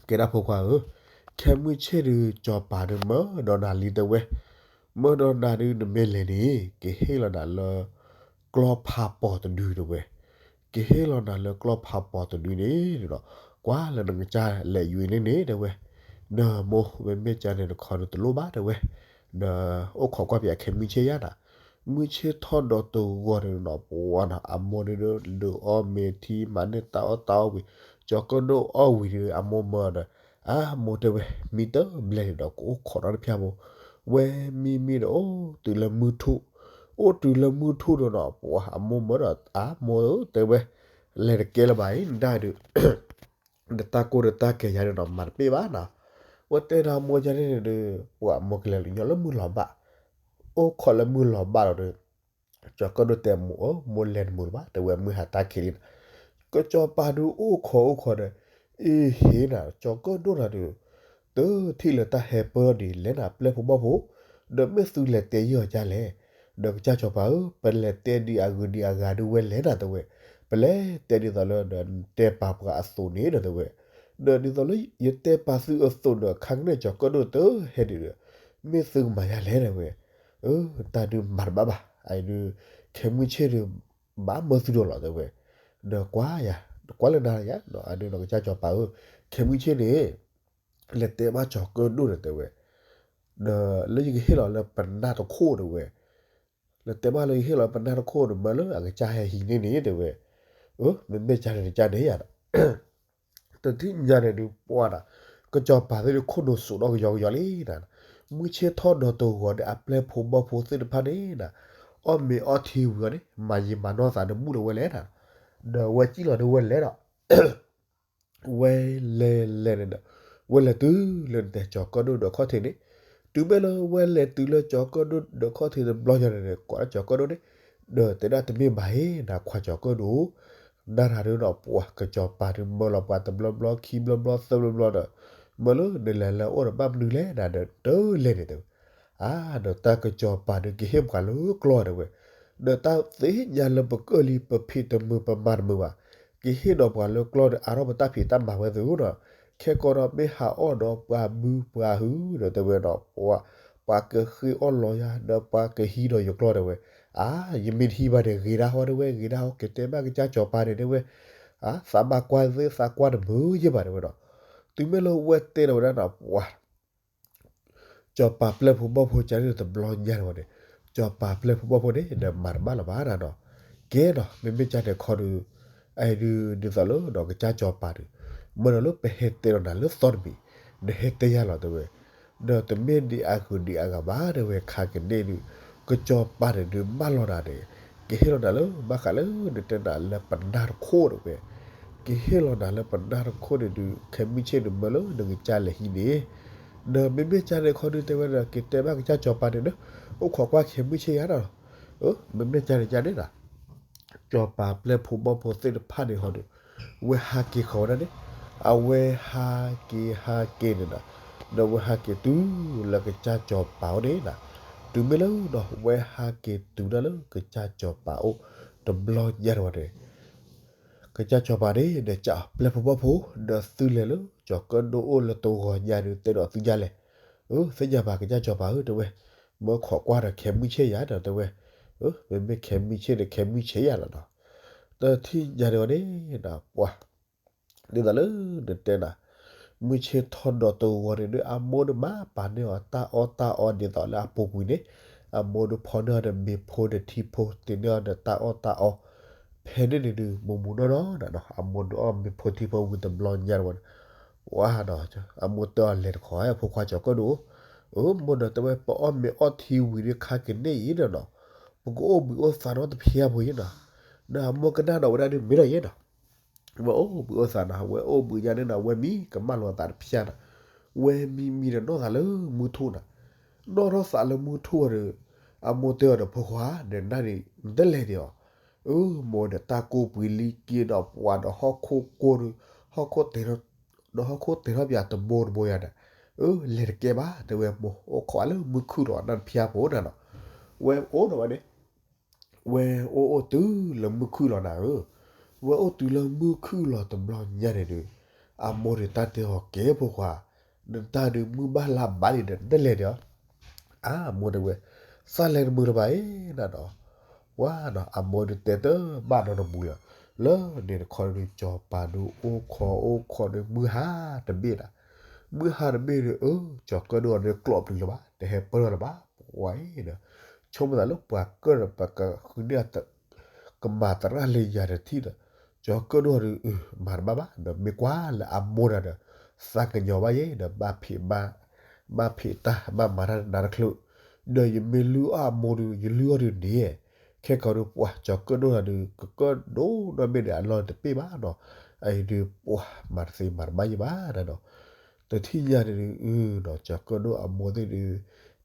ကဲဒၣ်ဖိခွါဧၢ, ခဲမုၢ်ဆ့ၣ်ဒုး ကၠီၤပၤဒုးမၢဒီးနၤလံတဲဝဲ, မၢဒီးနၤဒုး နမ့ၢ်လဲၤန့ၣ် ကဟ့ၣ်လီၤနၤလၢ ကျီဖးပီၤတဒုတဲဝဲ, ကဟ့ၣ်လီၤနၤလၢကျီဖးပီၤတဒုန့ၣ်ဒီး ကွၢ်လၢနကစၢ်လဲၤယွၤန့ၣ်န့ၣ်တဲဝဲ, ဒီးမိၢ် မ့မ့ၢ်ကန့ၣ်တခီဒီးတလိၣ်ဘၣ်တဲဝဲ, ဒီးအိၣ်ခိးကွၢ်ပယၤခဲမုၢ်ဆ့ၣ်ယါနၤ, မုၢ်ဆ့ၣ်ထီၣ်ဒီးတဂီၤန့ၣ်နီၤ ပှၤနီၤ အမိၢ်န့ၣ်ဒီး ဒုးအီၣ်မ့ၤထံ မၤန့ၢ်တၢ်အီၣ်တၢ်အီဝံၤ, ကၠီၤကၢၣ်ဒိၣ်အီၣ်ဝံၤဒီး အမိၢ်မၢဒီး, အမိၢ်တဲဝဲ မံတဘျဲၣ်န့ၣ်ဒီး ကအိၣ်ခိးဒီးတဖၠၣ်ဖိ, ဝဲမံမံဒီး အိၣ်တုၤလၢမုၢ်ထူၣ်, အိၣ်တုၤလၢမုၢ်ထူၣ်ဒီးနီၤ ပှၤအမိၢ်မၢဒီး အမိၢ်ဧၢတဲဝဲ, လဲၤတကဲလၢၤဘၣ်အံၤ နဒၣ်ဒုး နတၢ်ကိၢ်နတၢ်ကဲၤယါန့ၣ်ဒီး မၤတပ့ၢ်ဘၣ်နီၤ, ဝဲတဲဒီးမိၢ်ယါန့ၣ်န့ၣ်ဒီး ပှၤမိၢ်ကလဲၤလၢညီလၢမုၢ်လီၤဘၣ်, အိၣ်ခိးလၢမုၢ်လီၤဘၣ်လီၤဒီး, ကၠီၤကၢၣ်ဒိၣ်တဲမိၢ်ဧၢ မိၢ်လဲၤတမုာ်လၢၤဘၣ် တဲဝဲမုၢ်ဟါတၢ်ခံးလံနၤ, ကစီၤပၤဒုးအိၣ်ခိးအိၣ်ခိးဒီး, အ့ဟ့နၤ ကၠီၤကၢၣ်ဒိၣ်နၤဒုး, တထံၣ်လၢတၢ်ဟဲပၢၢ်ဒ်လဲၣ်နၤ ပျဲၢ်ဖိဘီၣ်ဖိ, ဒီးမ့ၢ်သုလဲၤတဲယံာ်အီၤဒ်လဲၣ်, ဒီးကစၢ်စီၤပၤဧၢ ပလဲၤတဲဒ်အဂုၤဒ်အဂၤဒုးဝဲလဲၣ်နၤတဲဝဲ, ပလဲၤတဲဒ်သိးလၢဒီး တဲပာ်ပှၤအသိးန့ၣ်ဒီးတဲဝဲ, ဒီးဒ်သိးလၢယတဲပာ်သုအသိးဒီး ခါကန့ၣ်ကၠီၤကၢၣ်ဒိၣ်တဟဲဒုးဒီး, မ့ၢ်သုကမၤယါလဲၣ်တဲဝဲ, အၢ တၢ်ဒုးမၤတဘၣ်ဘၣ် အအံၤဒုး, ခဲမုၢ်ဆ့ၣ်ဒုး, ဘၣ်မၢသုဒီးလီၤတဲဝဲ, ဒီးကွၢ်ယၤ, ကွၢ်လၢနၤယၤ, အဒုးဒီးကစၢ်စီၤပၤဧၢ, ခဲမုၢ်ဆ့ၣ်န့ၣ် လဲၤတဲဘၣ်ကၠီၤကၢၣ်ဒိၣ်ဒီးတဲဝဲ, ဒီးလၢယကဟ့ၣ်လီၤလၢပနၢ်တခိၣ်တဲဝဲ, လဲၤတဲဘၣ်လၢယဟ့ၣ်လီၤပနၢ်တခိၣ်ဒီး မၢလၢအကစၢ်ဟဲဟံးန့ၢ်န့ၣ်တဲဝဲ, အၢ မ့မ့ၢ်ကန့ၣ်တကန့ၣ်ယၤဒီး တထံၣ်ညါန့ၣ်ဒုးပှၤနၤ, ကစီၤပၤသ့ၣ်ဒုးခိၣ်နူာ်စိးဒီးကယီကယီလံနၤ, မုၢ်ဆ့ၣ်ထီၣ်ဒီးတဂီၤဒီးအပျဲၢ်ဖိဘီၣ်ဖိသ့ၣ်တဖၣ်န့ၣ်နၤ, အီၣ်မ့ၤအီထံဝံၤအီၤန့ၣ် မၤယံာ်မၤနီၢ်သးဒီးဘူၣ်ဒီးဝဲလဲၣ်နၤ, ဒီးဝဲစံၣ်လီၤဒီးဝဲလဲၤဒီး ဝဲလဲၤလဲၤန့ၣ်ဒီး, ဝဲလဲၤတုၤလၢနတဲကၠီၤကၢၣ်ဒိၣ်ဒီးခီၣ်ထံးန့ၣ်, တုၤမ့ၢ်လၢဝဲလဲၤတုၤလၢကၠီၤကၢၣ်ဒိၣ်ဒီးခီၣ်ထံးတဘျီညါန့ၣ်န့ၣ် ကွၢ်လၢကၠီၤကၢၣ်ဒိၣ်န့ၣ်, ဒီးတဲဒၣ်တမ့ၢ်ဘၣ်ဧါ နခွါကၠီၤကၢၣ်ဒိၣ်, နၤတၢ်ဒုးဒီးပှၤ ကစီၤပၤဒုးမၢလီၤပှၤတဘျီဘျီ ခံဘျီဘျီ သၢဘျီဘျီဒီး, မၢလၢနလဲၤလၢအအိၣ်ဒီးဘၣ်မနုၤလဲၣ်နၤဒီး တလဲၤန့ၣ်တဲဝဲ. အါ ဒီးတၢ်ကစီၤပၤဒုးကဟ့ၣ်ပှၤလၢကျီၢ်တဲဝဲ, ဒီးတၢ်သ့ၣ်ညါလၢပကၢၣ်လံ ပဖံးတမုာ်ပမၤတမုာ်ဘၣ်, ကဟ့ၣ်ဒီးပှၤလၢကျီၢ်ဒီးအါထီၣ်ပတၢ်ဖံးတၢ်မၤဝဲသ့ၣ်ဧိၤဒီး, ခဲကီးဒီးမ့ၢ်ဟးအီၣ်ဒီးပှၤဘုပှၤဟုဒီးတဲဝဲဒီး ပှၤ ပှၤကဃ့အီၣ်လီၤယၤ ဒီးပှၤကဟံးဒီးယကျီၢ်တဲဝဲ, အါ ယမ့ၢ်တဟံးဘၣ်န့ၣ် ဂ့ၤဒၣ်ဟီတဲဝဲ ဂ့ၤဒၣ်ဟီ ကတဲဘၣ်ကစၢ်စီၤပၤန့ၣ်တဲဝဲ, အါ သးဘၣ်ကွၢ်သ့ သးကွၢ်တမုာ်ယဲၢ်ဘၣ်တဲဝဲဒီး, တုၤမ့ၢ်လၢဝဲတဲဒီးဝဲဒၣ်ဒီးပှၤ စီၤပၤပျဲၢ်ဖိဘီၣ်ဖိကန့ၣ်တဘျီညါတဝဲန့ၣ်, စီၤပၤပျဲၢ်ဖိဘီၣ်ဖိန့ၣ် ဒီးမၤတဘၣ်လၢၤဘၣ်နၤနီၤ, ကဲဒီး မ့မ့ၢ်ကန့ၣ်ခီဒုး, အဲဒုးဒ်သိးလၢဒီးကစၢ်စီၤပၤဒုး, မၢဒီးလၢပဟဲတဲဒီးနၤလၢသီတမံၤ, နဟဲတဲယၤလီၤတဲဝဲ, ဒီးတမ့ၢ်ဒံးအဂုၤဒံးအဂၤဘၣ်တဲဝဲ ခါကန့ၣ်ဒုး, ကစီၤပၤန့ၣ်ဒုးမၢလီၤနၤန့ၣ်, ကဟ့ၣ်လီၤနၤလၢဘၣ်ဃးလၢနတဲနၤလၢပနၢ်တခိၣ်တဲဝဲ ကဟ့ၣ်လီၤနၤလၢပနၢ်တခိၣ်န့ၣ်ဒုး ခဲမုၢ်ဆ့ၣ်န့ၣ်မၢလၢနကစၢ်လဲၤဟံးန့ၣ်, ဒီးမ့မ့ၢ်ကန့ၣ်ခီဒုးတဲဝဲဒီး ကတဲဘၣ်ကစၢ်စီၤပၤန့ၣ်ဒီး, အိၣ်ခိးကွၢ်ခဲမုၢ်ဆ့ၣ်ယၤနီၤ, မ့မ့ၢ်ကန့ၣ်ကန့ၣ်နီၤ စီၤပၤပျဲၢ်ဖိဘီၣ်ဖိသ့ၣ်တဖၣ်န့ၣ်ဟီဒုး, ဝဲဟးက့ၤဃီၤဝဲဒၣ်န့ၣ်, အဝဲဟးက့ၤဟးက့ၤန့ၣ်ဒီး, ဒီးဝဲဟးက့ၤတုၤလၢကစၢ်စီၤပၤအိၣ်န့ၣ်နီၤ, တုၤမ့ၢ်လၢဒီးဝဲဟးက့ၤတုၤဒၣ်လၢကစၢ်စီၤပၤအိၣ်တဘျီညါတဝဲန့ၣ် ကစၢ်စီၤပၤန့ၣ် ဒီးစံးပျဲၢ်ဖိဘီၣ်ဖိ ဒီးသုလဲၤလၢကၠီၤကၢၣ်ဒိၣ်အိၣ်လၢတဂီၤညါဒုး တဲဒီးသုညါလဲၣ်. အၢ သ့ၣ်ညါဘၣ်ကစၢ်စီၤပၤဧၢ တဲဝဲ, မၢခိးကွၢ်ဒီးခဲမုၢ်ဆ့ၣ်ယၤဒီးတဲဝဲ, မ့မ့ၢ်ခဲမုၢ်ဆ့ၣ်ဒီးခဲမုၢ်ဆ့ၣ်ယၤလီၤနီၤ. တထံၣ်ညါဒံးဝဲန့ၣ်ဒီးပှၤ ဒ်သိးလၢနတဲနၤ, မုၢ်ဆ့ၣ်ထီၣ်ဒီးတဂီၤန့ၣ်ဒီး အမိၢ်ဒီးမၤပာ်န့ၢ်အီၤတၢ်အီၣ်တၢ်အီဒ်သိးလၢအပူၤကွံာ်န့ၣ်, အမိၢ်ဒီးဖီန့ၢ်အီၤဒီးမ့ၤဖိဒီးထံဖိ တ့န့ၢ်အီၤဒီးတၢ်အီၣ်တၢ်အီ, ဖဲန့ၣ်န့ၣ်ဒုး မိၢ်မူနီၢ်နီၢ်နီၤနီၤ အမိၢ်ဒီးအီၣ်မ့ၤဖိထံဖိဝံၤတဘျီညါတဝဲန့ၣ်, ပှၤနီၤ အမိၢ်တဲအီၤလဲၤတခီ ဖိခွါကၠီၤကၢၣ်ဒိၣ်, အၢ မိၢ်ဒီးတဲဝဲ ပအီၣ်မ့ၤအီၣ်ထံဝံၤဒီးခါကန့ၣ်အံၤဒီးနီၤ, ပကအိၣ်ဘှံးအိၣ်သါနီတဖျၢၣ်ဖိယဲနီၤ, ဒီးအမိၢ်ကနၣ်ဒီးဝဲဒၣ်ဒုးမ့ၢ်ဒီးယဲနီၤ ဝဲအိၣ်ဘှံးအိၣ်သါနီၤ ဝဲအိၣ်ဘှံးညါန့ၣ်နီၤ ဝဲမံကမၣ်လီၤသးတဖျၢၣ်နီၤ, ဝဲမံမံဒီးနီၢ်သးလၢမုၢ်ထူၣ်နီၤ, နီၢ်ထီၣ်သးလၢမုၢ်ထူၣ်ဝဲဒီး, အမိၢ်တဲအီၤဒီးဖိခွါ နနၢ်န့ၣ် နတလဲၤဒံးအီၤ, အၢ မိၢ်ဒီးတၢ်ကိၢ်ပှ့ၤလံက့ၤဒီးပှၤဒီးဟီၣ်ခိၣ်ကိၢ်ဒီး, ဟီၣ်ခိၣ်တဲာ်ထီၣ်, ဒီးဟီၣ်ခိၣ်တဲာ်ထီၣ်ပၠးတဘိတဘိယၤဒီး, အၢ လဲၤတကဲဘၣ် တဲဝဲမိၢ် အိၣ်ခိးလၢမုၢ်ခုၣ်လီၤနၢ်တဖျၢၣ်ဖိနီၤနီၤ, ဝဲအိၣ်ဒီးဝဲန့ၣ် ဝဲအိၣ်အိၣ်တုၤလၢမုၢ်ခုၣ်လီၤနၤဧၢ, ဝဲအိၣ်တုၤလၢမုၢ်ခုၣ်လီၤတဘျီညါန့ၣ်ဒီး, အမိၢ်ဒီးတၢ်တဲအီၤကဲဖိခွါ, နတၢ်ဒုးမုၢ်ဘၣ်လါဘၣ်န့ၣ်ဒီး နတလဲၤဒံးအီၤ, အမိၢ်တဲဝဲ, သးလဲၤတမုာ်လၢၤဘၣ်အံၤနီၤနီၤ, ပှၤနီၤ အမိၢ်ဒုးတဲတဘၣ်နီတမံၤလၢၤ, လၢန့ၣ်တခီဒုး စီၤပၤဒုးအိၣ်ခိးအိၣ်ခိးဒီးမုၢ်ဟါတဘ့ၣ်နီၤ, မုၢ်ဟါတဘ့ၣ်ဒီး အၢ ကၠီၤကၢၣ်ဒိၣ်အီၤဒီးကျိးပျုၤလၢၤဘၣ် တဟဲပၢၢ်လၢၤဘၣ် ပှၤအံၤဒီး, ဆိကမိၣ်သးလၢပှၤကၢၣ်ဒီး ပှၤကဃုန့ၢ် ကမၤသရၣ်လၢယၤတထံၣ်ဒီး, ကၠီၤကၢၣ်ဒိၣ်ဒီး အၢ မၤတဘၣ်ဘၣ် ဒီးမ့ၢ်ကွၢ်လၢအမိၢ်နၤဒီး, သးကညီၤဘၣ်ယဲဒီး ဘၣ်ဖံး, ဘၣ်ဖံးတၢ် ဘၣ်မၤတၢ်နးတချုး, ဒီးယမ့ၢ်လုၢ်အီၣ်အမိၢ်ဒီး ယလုၢ်အီၣ်ဒုးန့ၣ်, ခဲကီးဒုးပှၤကၠီၤကၢၣ်ဒိၣ်နၤဒီး ကကၢၣ်ဒိၣ်နီၢ်မ့ၢ်ဒီးအလီၢ်တပ့ၢ်ဘၣ်နီၤ, အအံၤဒုးပှၤမၤတသ့မၤတဘၣ်ယဲဘၣ်နီၤ, တထံၣ်ညါန့ၣ်ဒုး အၢနီၤ ကၠီၤကၢၣ်ဒိၣ်အမိၢ်သ့ၣ်ဒုး,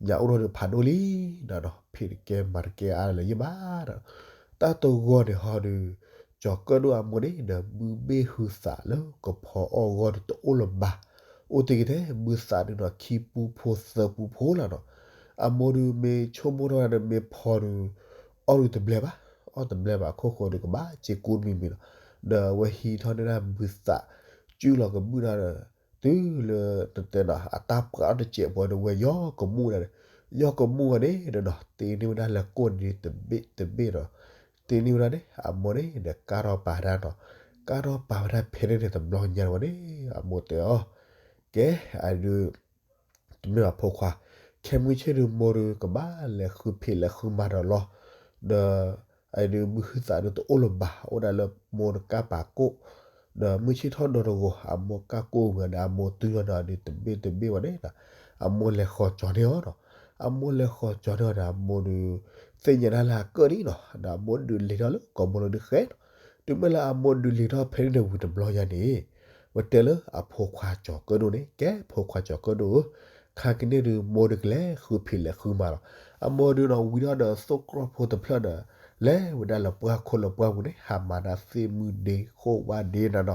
ညၣ်အိၣ်ထီၣ်ဒုးဖးဒိၣ်လံနီၤနီၤ ဖံးတကဲမၤတကဲအါလၢၤယဲဘၣ်ဒီး, တၢ်တဂီၤန့ၣ်ဟီဒုး, ကၠီၤကၢၣ်ဒိၣ်အမိၢ်န့ၣ်ဒီး ဘုဘ့ၣ်ဟုသးလၢကဖီအီၣ်ဂီၢ်ဒီးတအိၣ်လၢၤဘၣ်, အိၣ်တ့ၢ်က့ၤထဲ ဘုသးဒုးနီၤခံပူဖိသၢပူဖိလီၤနီၤ, အမိၢ်ဒုးမ့ၢ်ဆိကမိၣ်ထီၣ်ဒီးမ့ၢ်ဖီဒုး, အီၣ်ဒုးတဘျဲဘၣ်, အီၣ်တဘျဲဘၣ်အခိၣ်ဃိဒုးကဘၣ်စ့ကူတမံၤမံၤလီၤ, ဒီးအဝဲဟံးထီၣ်န့ၢ်ဒၣ်ဘုသး, စုလီၤကဘုၣ်ဒၣ်ဒီး, တုၤလၢတတဲနီၤ အတၢ်ပှၤအီၣ်တစဲးဖိဒီးဝဲယီၤကမူၣ်ဒၣ်ဒီး, ယီၤကမူၣ်ဝဲန့ၣ်ဒီးနီၤ တ့န့ၢ်ဝဲဒၣ်လၢကိၣ်န့ၣ်တဘ့ၣ်တဘ့ၣ်ဒီး, တ့န့ၢ်ဝဲဒၣ်န့ၣ် အမိၢ်န့ၣ်ဒီးကၢ်ထီၣ်ပာ်ဝဲဒၣ်နီၤ, ကၢ်ထီၣ်ပာ်ဝဲဒၣ်ဖဲန့ၣ်န့ၣ်တဘျီညါဝဲန့ၣ် အမိၢ်တဲအီၤ, ကဲ, အဒုး တမ့ၢ်ဘၣ်ဖိခွါ, ခဲမုၢ်ဆ့ၣ်ဒုးမိၢ်ဒုးကဘၣ်လဲၤဃုဖံးလဲၤဃုမၤဒီးလီၤ, ဒီး အဒုးဘုဟုသးဒုးတအိၣ်လၢၤဘၣ် အိၣ်ဒၣ်လၢမိၢ်နကၢ်ပာ်ကိၣ်, ဒီးမုၢ်ဆ့ၣ်ထီၣ်ဒီတဂီၤ အမိၢ်ကၢ်ကိၣ်ဝံၤဒီးအမိၢ်တုၤလီၤဒီးအဒုးတဘ့ၣ်တဘ့ၣ်ဝဲန့ၣ်ဒီး, အမိၢ်လဲၤဃီၤကၠီၤန့ၢ်အီၤနီၤ, အမိၢ်လဲၤဃီၤကၠီၤန့ၢ်အီၤဒီးအမိၢ်ဒုး သ့ၣ်ညါဒၣ်လၢအကၢၣ်လံနီၤ ဒီးအမိၢ်ဒုးလဲၤထီၣ်လၢကီၢ်ဘိလီၤဒုးဃဲနီၤ, တုၤမ့ၢ်လၢအမိၢ်ဒုးလဲၤထီၣ်ဖဲန့ၣ်ဒီးဝံၤတဘျီညါန့ၣ်, ဝဲတဲလၢအဖိခွါကၠီၤကၢၣ်ဒိၣ်န့ၣ် ကဲဖိခွါကၠီၤကၢၣ်ဒိၣ်ဧၢ, ခါကန့ၣ်ဒုး မိၢ်ဒုးကလဲၤဃုဖံးလဲၤဃုမၤလီၤ. အမိၢ်ဒုးနီၤ ဝံၤဒီးဒီးသိၣ်ကြီဖိတဖျၢၣ်ဒီး လဲၤဝဲဒၣ်လၢပှၢ်ခိၣ်လၢပှၢ်ပူၤန့ၣ် ဟးမၤနၤသ့ၣ်မုၢ်ဒ့ခိၣ်ဝါဒ့နၤနီၤ.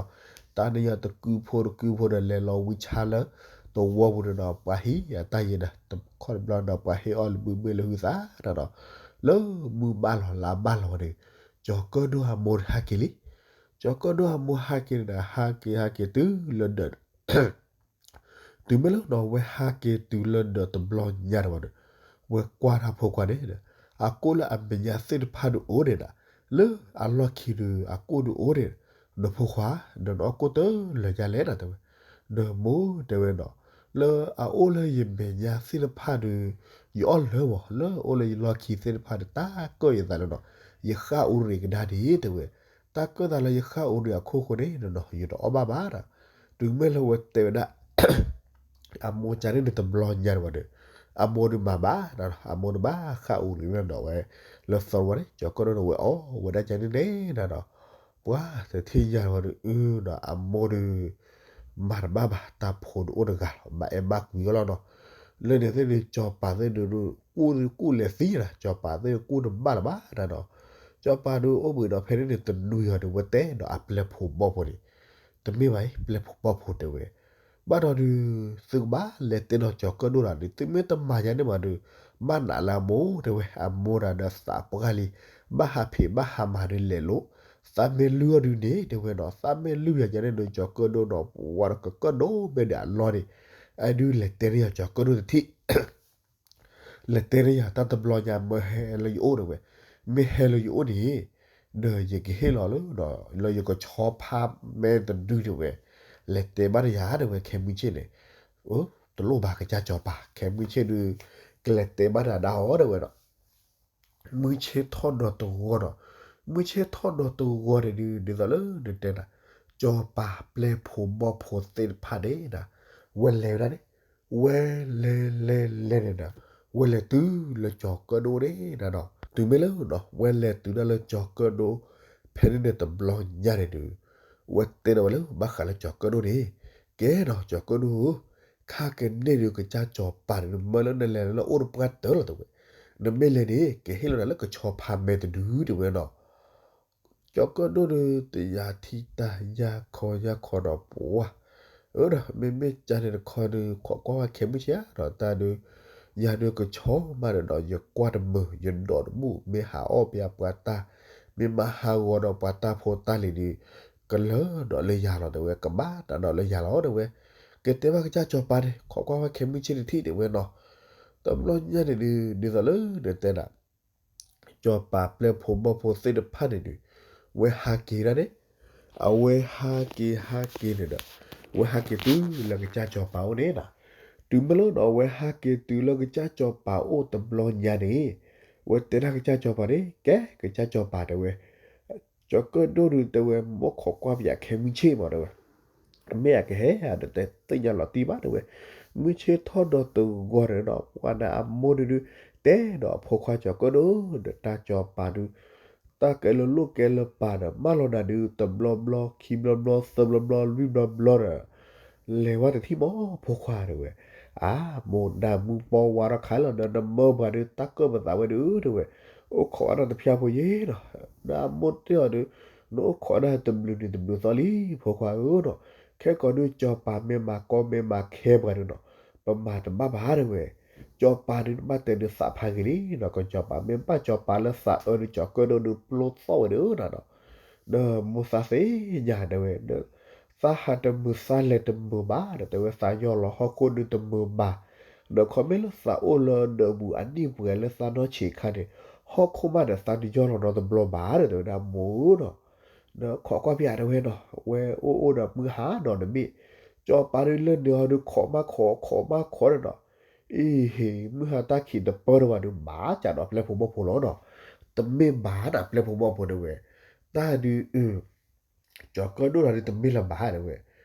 တၢ်န့ၣ်ယတကုဖိတကုဖိဒီး လဲၤလီၤဝံဆါလၢသဝီပူၤန့ၣ်ဒီး ပှၤဟံးအတၢ်ယံၤဒီး ခီၣ်တဘျီဒီး ပှၤဟ့ၣ်အီၣ်လၢဘုဘ့ၣ်လၢဟုသးနီၤနီၤ. လၢမုၢ်ဘၣ်လီၤလါဘၣ်လီၤဝဲန့ၣ် ကၠီၤကၢၣ်ဒိၣ်အမိၢ်ဟးက့ၤလံ. ကၠီၤကၢၣ်ဒိၣ်အမိၢ်ဟးက့ၤန့ၣ်ဒီး ဟးက့ၤဟးက့ၤတုၤလၢဒၢး တုၤမ့ၢ်လၢနီၤ ဝဲဟးက့ၤတုၤလၢဒၢးတဘျီညါတဝဲဒီး ဝဲကွၢ်တၢ်ဖိခွါန့ၣ်ဒီး အကိၣ်လၢအမဲာ်ညါသ့ၣ်တဖၣ်ဒုးအိၣ်န့ၣ်ဒီး လၢအလီၢ်ခံဒုး အကိၣ်ဒုးအိၣ်န့ၣ် ဒီးဖိခွါ ဒီးနအီၣ်ကိၣ်တလၢာ်ညါလဲၣ်နီၤ တဲဝဲ. ဒီးမိၢ်တဲဝဲနီၤ လၢအအိၣ်လၢယမဲာ်ညါသ့ၣ်တဖၣ်ဒုး ယအီၣ်လၢာ်မး လၢအအိၣ်လၢယလီၢ်ခံသ့ၣ်တဖၣ်ဒီး တၢ်ကၢၣ်ယသးလၢနီၤ ယဃၣ်အူရံၤကဒါဒံး တဲဝဲ. တၢ်ကၢၣ်သးလၢယဃၣ်အူရံၤအခိၣ်ဃိန့ၣ်နီၤ ယတအီၣ်ဘၣ်ဘၣ်ဒီး တုၤမ့ၢ်လၢဝဲတဲဝဲဒၣ် အမိၢ်ကန့ၣ်န့ၣ်တဘျီညါတဝဲဒီး အမိၢ်ဒုးမၤဘၣ်နီၤ အမိၢ်ဒုးဘၣ်ဃၣ်အူရံၤဝဲနီၤဝဲ လၢသီဝဲန့ၣ် ကၠီၤကၢၣ်ဒိၣ်န့ၣ်ဝဲအီၣ်ဝဲဒၣ်ကန့ၣ်န့ၣ်နီၤဒီး ပှၤတထံၣ်ညါတဝဲဒီး အၢနီၤ အမိၢ်ဒုး မၤတဘၣ်ဘၣ် တၢ်ဖိဒုးအိၣ်တဂၤလီၤ ဘၣ်အဲၣ်ဘၣ်ကွံအီၤလီၤနီၤ. လၢန့ၣ်သ့ၣ်ဒုး ကၠီၤပၤသ့ၣ်ဒုး ကူၣ်ကူၣ်လဲၤသံနီၤ ကၠီၤပၤသ့ၣ်ဒုးကူၣ်တဘၣ်လၢၤဘၣ်နီၤ. ကၠီၤပၤဒုးအိၣ်ဘှံးဒီးဖဲန့ၣ်န့ၣ် တနွံအံၤဒီး ဝဲတဲဒီးအပျဲၢ်ဖိဘီၣ်ဖိန့ၣ် တမ့ၢ်ဘၣ်အံၤ ပျဲၢ်ဖိဘီၣ်ဖိတဲဝဲ ဘၣ်ဒီးဒုး သုကဘၣ်လဲၤတဲနီၤ ကၠီၤကၢၣ်ဒိၣ်တဂၤဒီး သုမ့ၢ်တမၤယၤန့ၣ်မးဒုး ဘၣ်နးလၢအမိၢ်တဲဝဲ အမိၢ်တဂၤဒီးသးပှၢ်လံ ဘၣ်ဟးဖံးဘၣ်ဟးမၤဒုးလဲၤလိၤ သးမ့ၢ်လုၢ်အီၤဒုးန့ၣ် တဲဝဲနီၤ သးမ့ၢ်လုၢ်ယၤယၤန့ၣ်ဒီး ကၠီၤကၢၣ်ဒိၣ်နီၤ ပှၤဒီးကကၢၣ်ဒိၣ်မ့ၢ်ဒီးအလီၢ်န့ၣ် အဒုးလဲၤတဲန့ၢ်ယၤ ကၠီၤကၢၣ်ဒိၣ်တထံၣ် လဲၤတဲန့ၢ်ယၤ တၢ်တဘျီညါ မ့ၢ်ဟဲလၢယအိၣ်တဲဝဲ မ့ၢ်ဟဲလၢယအိၣ်န့ၣ် ဒီးယကဟ့ၣ်လီၤလၢ လၢယကဆီဖါမဲတဒုတဲဝဲ လဲၤတဲဘၣ်တယၤတဲဝဲ ခဲမုၢ်ဆ့ၣ်န့ၣ် တလိၣ်ဘၣ်ကစၢ်ကၠီၤပၤ ခဲမုၢ်ဆ့ၣ်ဒုး ကလဲၤတဲဘၣ်တယၤဒၣ်အီၤတဲဝဲဒီး မုၢ်ဆ့ၣ်ထီၣ်ဒီးတဂီၤဒီး မုၢ်ဆ့ၣ်ထီၣ်ဒီးတဂီၤန့ၣ်ဒုး ဒ်သိးလၢနတဲနၤ ကၠီၤပၤပျဲၢ်ဖိဘီၣ်ဖိသ့ၣ်တဖၣ်န့ၣ်ဒီး ဝဲလဲၤဝဲဒၣ်န့ၣ် ဝဲလဲၤလဲၤလဲၤန့ၣ်ဒီး ဝဲလဲၤတုၤလၢကၠီၤကၢၣ်ဒိၣ်န့ၣ်ဒီး တုၤမ့ၢ်လၢ ဝဲလဲၤတုၤဒၣ်လၢကၠီၤကၢၣ်ဒိၣ် ဖဲန့ၣ်န့ၣ်တဘျီညါန့ၣ်ဒုး ဝဲတဲဒီးဝဲလၢဘၣ်ဃးလၢကၠီၤကၢၣ်ဒိၣ်န့ၣ် ကဲဒီးကၠီၤကၢၣ်ဒိၣ်ဧၢ ခါကန့ၣ်ဒုး ကစၢ်ကၠီၤပၤန့ၣ် နမၢလၢနလဲၤလၢအိၣ်တပှၢ်တၢၢ်လီၤတဲဝဲ နမ့ၢ်လဲၤန့ၣ် ကဟ့ၣ်လီၤနၤလၢကဆီဖါမဲတဒုတဲဝဲနီၤ ကၠီၤကၢၣ်ဒိၣ်ဒီး တယၤထံတၢ်ယါခီယါခီဒီးပှၤ အၢဒီး မ့မ့ၢ်ကန့ၣ်တခီဒီး ခိးကွၢ်ဝဲခဲမုၢ်ဆ့ၣ်ဧါဒီး တၢ်ဒုး ယၤဒုးကဆီမးဒီး ယကွၢ်တမုာ် ယဒိးတဘူၣ် မ့ၢ်ဟးအီၣ်ပယၤပှၤတၢ် မ့ၢ်မၤဟးဂီၤဒီးပှၤတၢ်ဖိတၢ်လံၤဒီး ကလၢဒီးလၢယၤလီၤတဲဝဲ ကဘၣ်တၢ်ဒီးလၢယၤလီၤတဲဝဲ ကတဲဘၣ်ကစၢ်ကၠီၤပၤန့ၣ် ခိးကွၢ်ဝဲခဲမုၢ်ဆ့ၣ်တထံၣ်တဲဝဲနီၤ တဘျီညါန့ၣ်ဒုး ဒ်သိးလၢနတဲနၤ ကၠီၤပၤပျဲၢ်ဖိဘီၣ်ဖိသ့ၣ်တဖၣ်န့ၣ်ဒုး ဝဲဟးက့ၤဒၣ်န့ၣ် အဝဲဟးက့ၤဟးက့ၤန့ၣ်ဒီး ဝဲဟးက့ၤတုၤလၢကစၢ်ကၠီၤပၤအိၣ်န့ၣ်နီၤ တုၤမ့ၢ်လၢနီၤ ဝဲဟးက့ၤတုၤလၢကစၢ်ကၠီၤပၤအိၣ်တဘျီညါန့ၣ် ဝဲတဲဒၣ်ကစၢ်ကၠီၤပၤန့ၣ် ကဲ ကစၢ်ကၠီၤပၤတဲဝဲ ကၠီၤကၢၣ်ဒိၣ်ဒုးတဲဝဲ မ်ခိးကွၢ်ပယၤခဲမုၢ်ဆ့ၣ်မးတဲဝဲ မ့ၢ်အကဟဲဒီးတသ့ၣ်ညါလီၤတံၢ်ဘၣ်တဲဝဲ မုၢ်ဆ့ၣ်ထီၣ်ဒီးတဂီၤန့ၣ်ဒီး ပှၤန့ၣ်အမိၢ်ဒုးဒုး တဲဒီးအဖိခွါကၠီၤကၢၣ်ဒိၣ်ဒီး တၢ်ကၠီၤပၤဒုး တၢ်ကဲလၢလိၣ်ကဲလၢပၤဒီး မၢလီၤနၤဒုး တဘျီဘျီ ခံဘျီဘျီ သၢဘျီဘျီ လွံၢ်ဘျီဘျီဒီး လဲၤဝဲတထံၣ်မးဖိခွါတဲဝဲ အါ မိၢ်နၢ်မုၢ်ပီဝါထီၣ်ခါလီၤဒီး နမၢပှၤဒုး တၢ်ကၢၣ်ပသးဝဲဒုးတဲဝဲ အိၣ်ခိးအါထီၣ်တဖျၢၣ်ဖိယ့ၢ်နီၤ နမိၢ်တဲအီၤဒုး နအိၣ်ခိးဒၣ်တဘျုးနံၤတဘျုးသီလံ ဖိခွါဧၢနီၤ ခဲကိးဒုး ကၠီၤပၤမ့ၢ်မၤကီမ့ၢ်မၤခဲပှၤဒုးနီၤ ပမၤတဘၣ်ဘၣ်တဲဝဲ ကၠီၤပၤဒုးနဘၣ်တဲဒုးသးဖးဂ့ၤလံနီၤ ကၠီၤပၤမ့ၢ်ဘၣ်ကၠီၤပၤလၢသးအၢဒုး ကၠီၤကၢၣ်ဒိၣ်ဒုးပျိသီၣ်ဝဲဒုးနီၤ ဒီးမိၢ်သးသ့ၣ်ညါတဲဝဲ သးဟးတမုာ်သးလဲၤတမုာ်ဘၣ်ဒီးတဲဝဲ သးယီၢ်လီၤဟီၣ်ခိၣ်ဒုးတမုာ်ဘၣ် ဒီးခီမ့ၢ်လၢသးအိၣ်လၢဒၢးပူၤအနံၣ်ပှဲၤလၢသးနီၢ်ဆံးခါန့ၣ် ဟီၣ်ခိၣ်မးဒီးသးတယီၢ်လီၤနီတဘျီဘၣ်ဒီးတဲဝဲဒၣ်မိၢ်ဧၢနီၤ ဒီးခိးကွၢ်ပယၤတဲဝဲနီၤ ဝဲအိၣ်အိၣ်ဒီးမုၢ်ဟါနီၤတဘ့ၣ် ကၠီၤပၤဒုးလၢန့ၣ်အီၤဒုးခိးမးခိး ခိးမးခိးဒီးနီၤ အံၤဟ့ၣ် မုၢ်ဟါတၢ်ခံးတပၢၢ်တဝဲဒုး ဘၣ်ကးဒီးပျဲၢ်ဖိဘီၣ်ဖိလီၤနီၤ တမ့ၢ်ဘၣ်နီၤ ပျဲၢ်ဖိဘီၣ်ဖိတဲဝဲ တၢ်ဒုး ကၠီၤကၢၣ်ဒိၣ်တၢ်ဒုးတမ့ၢ်လၢၤဘၣ်တဲဝဲ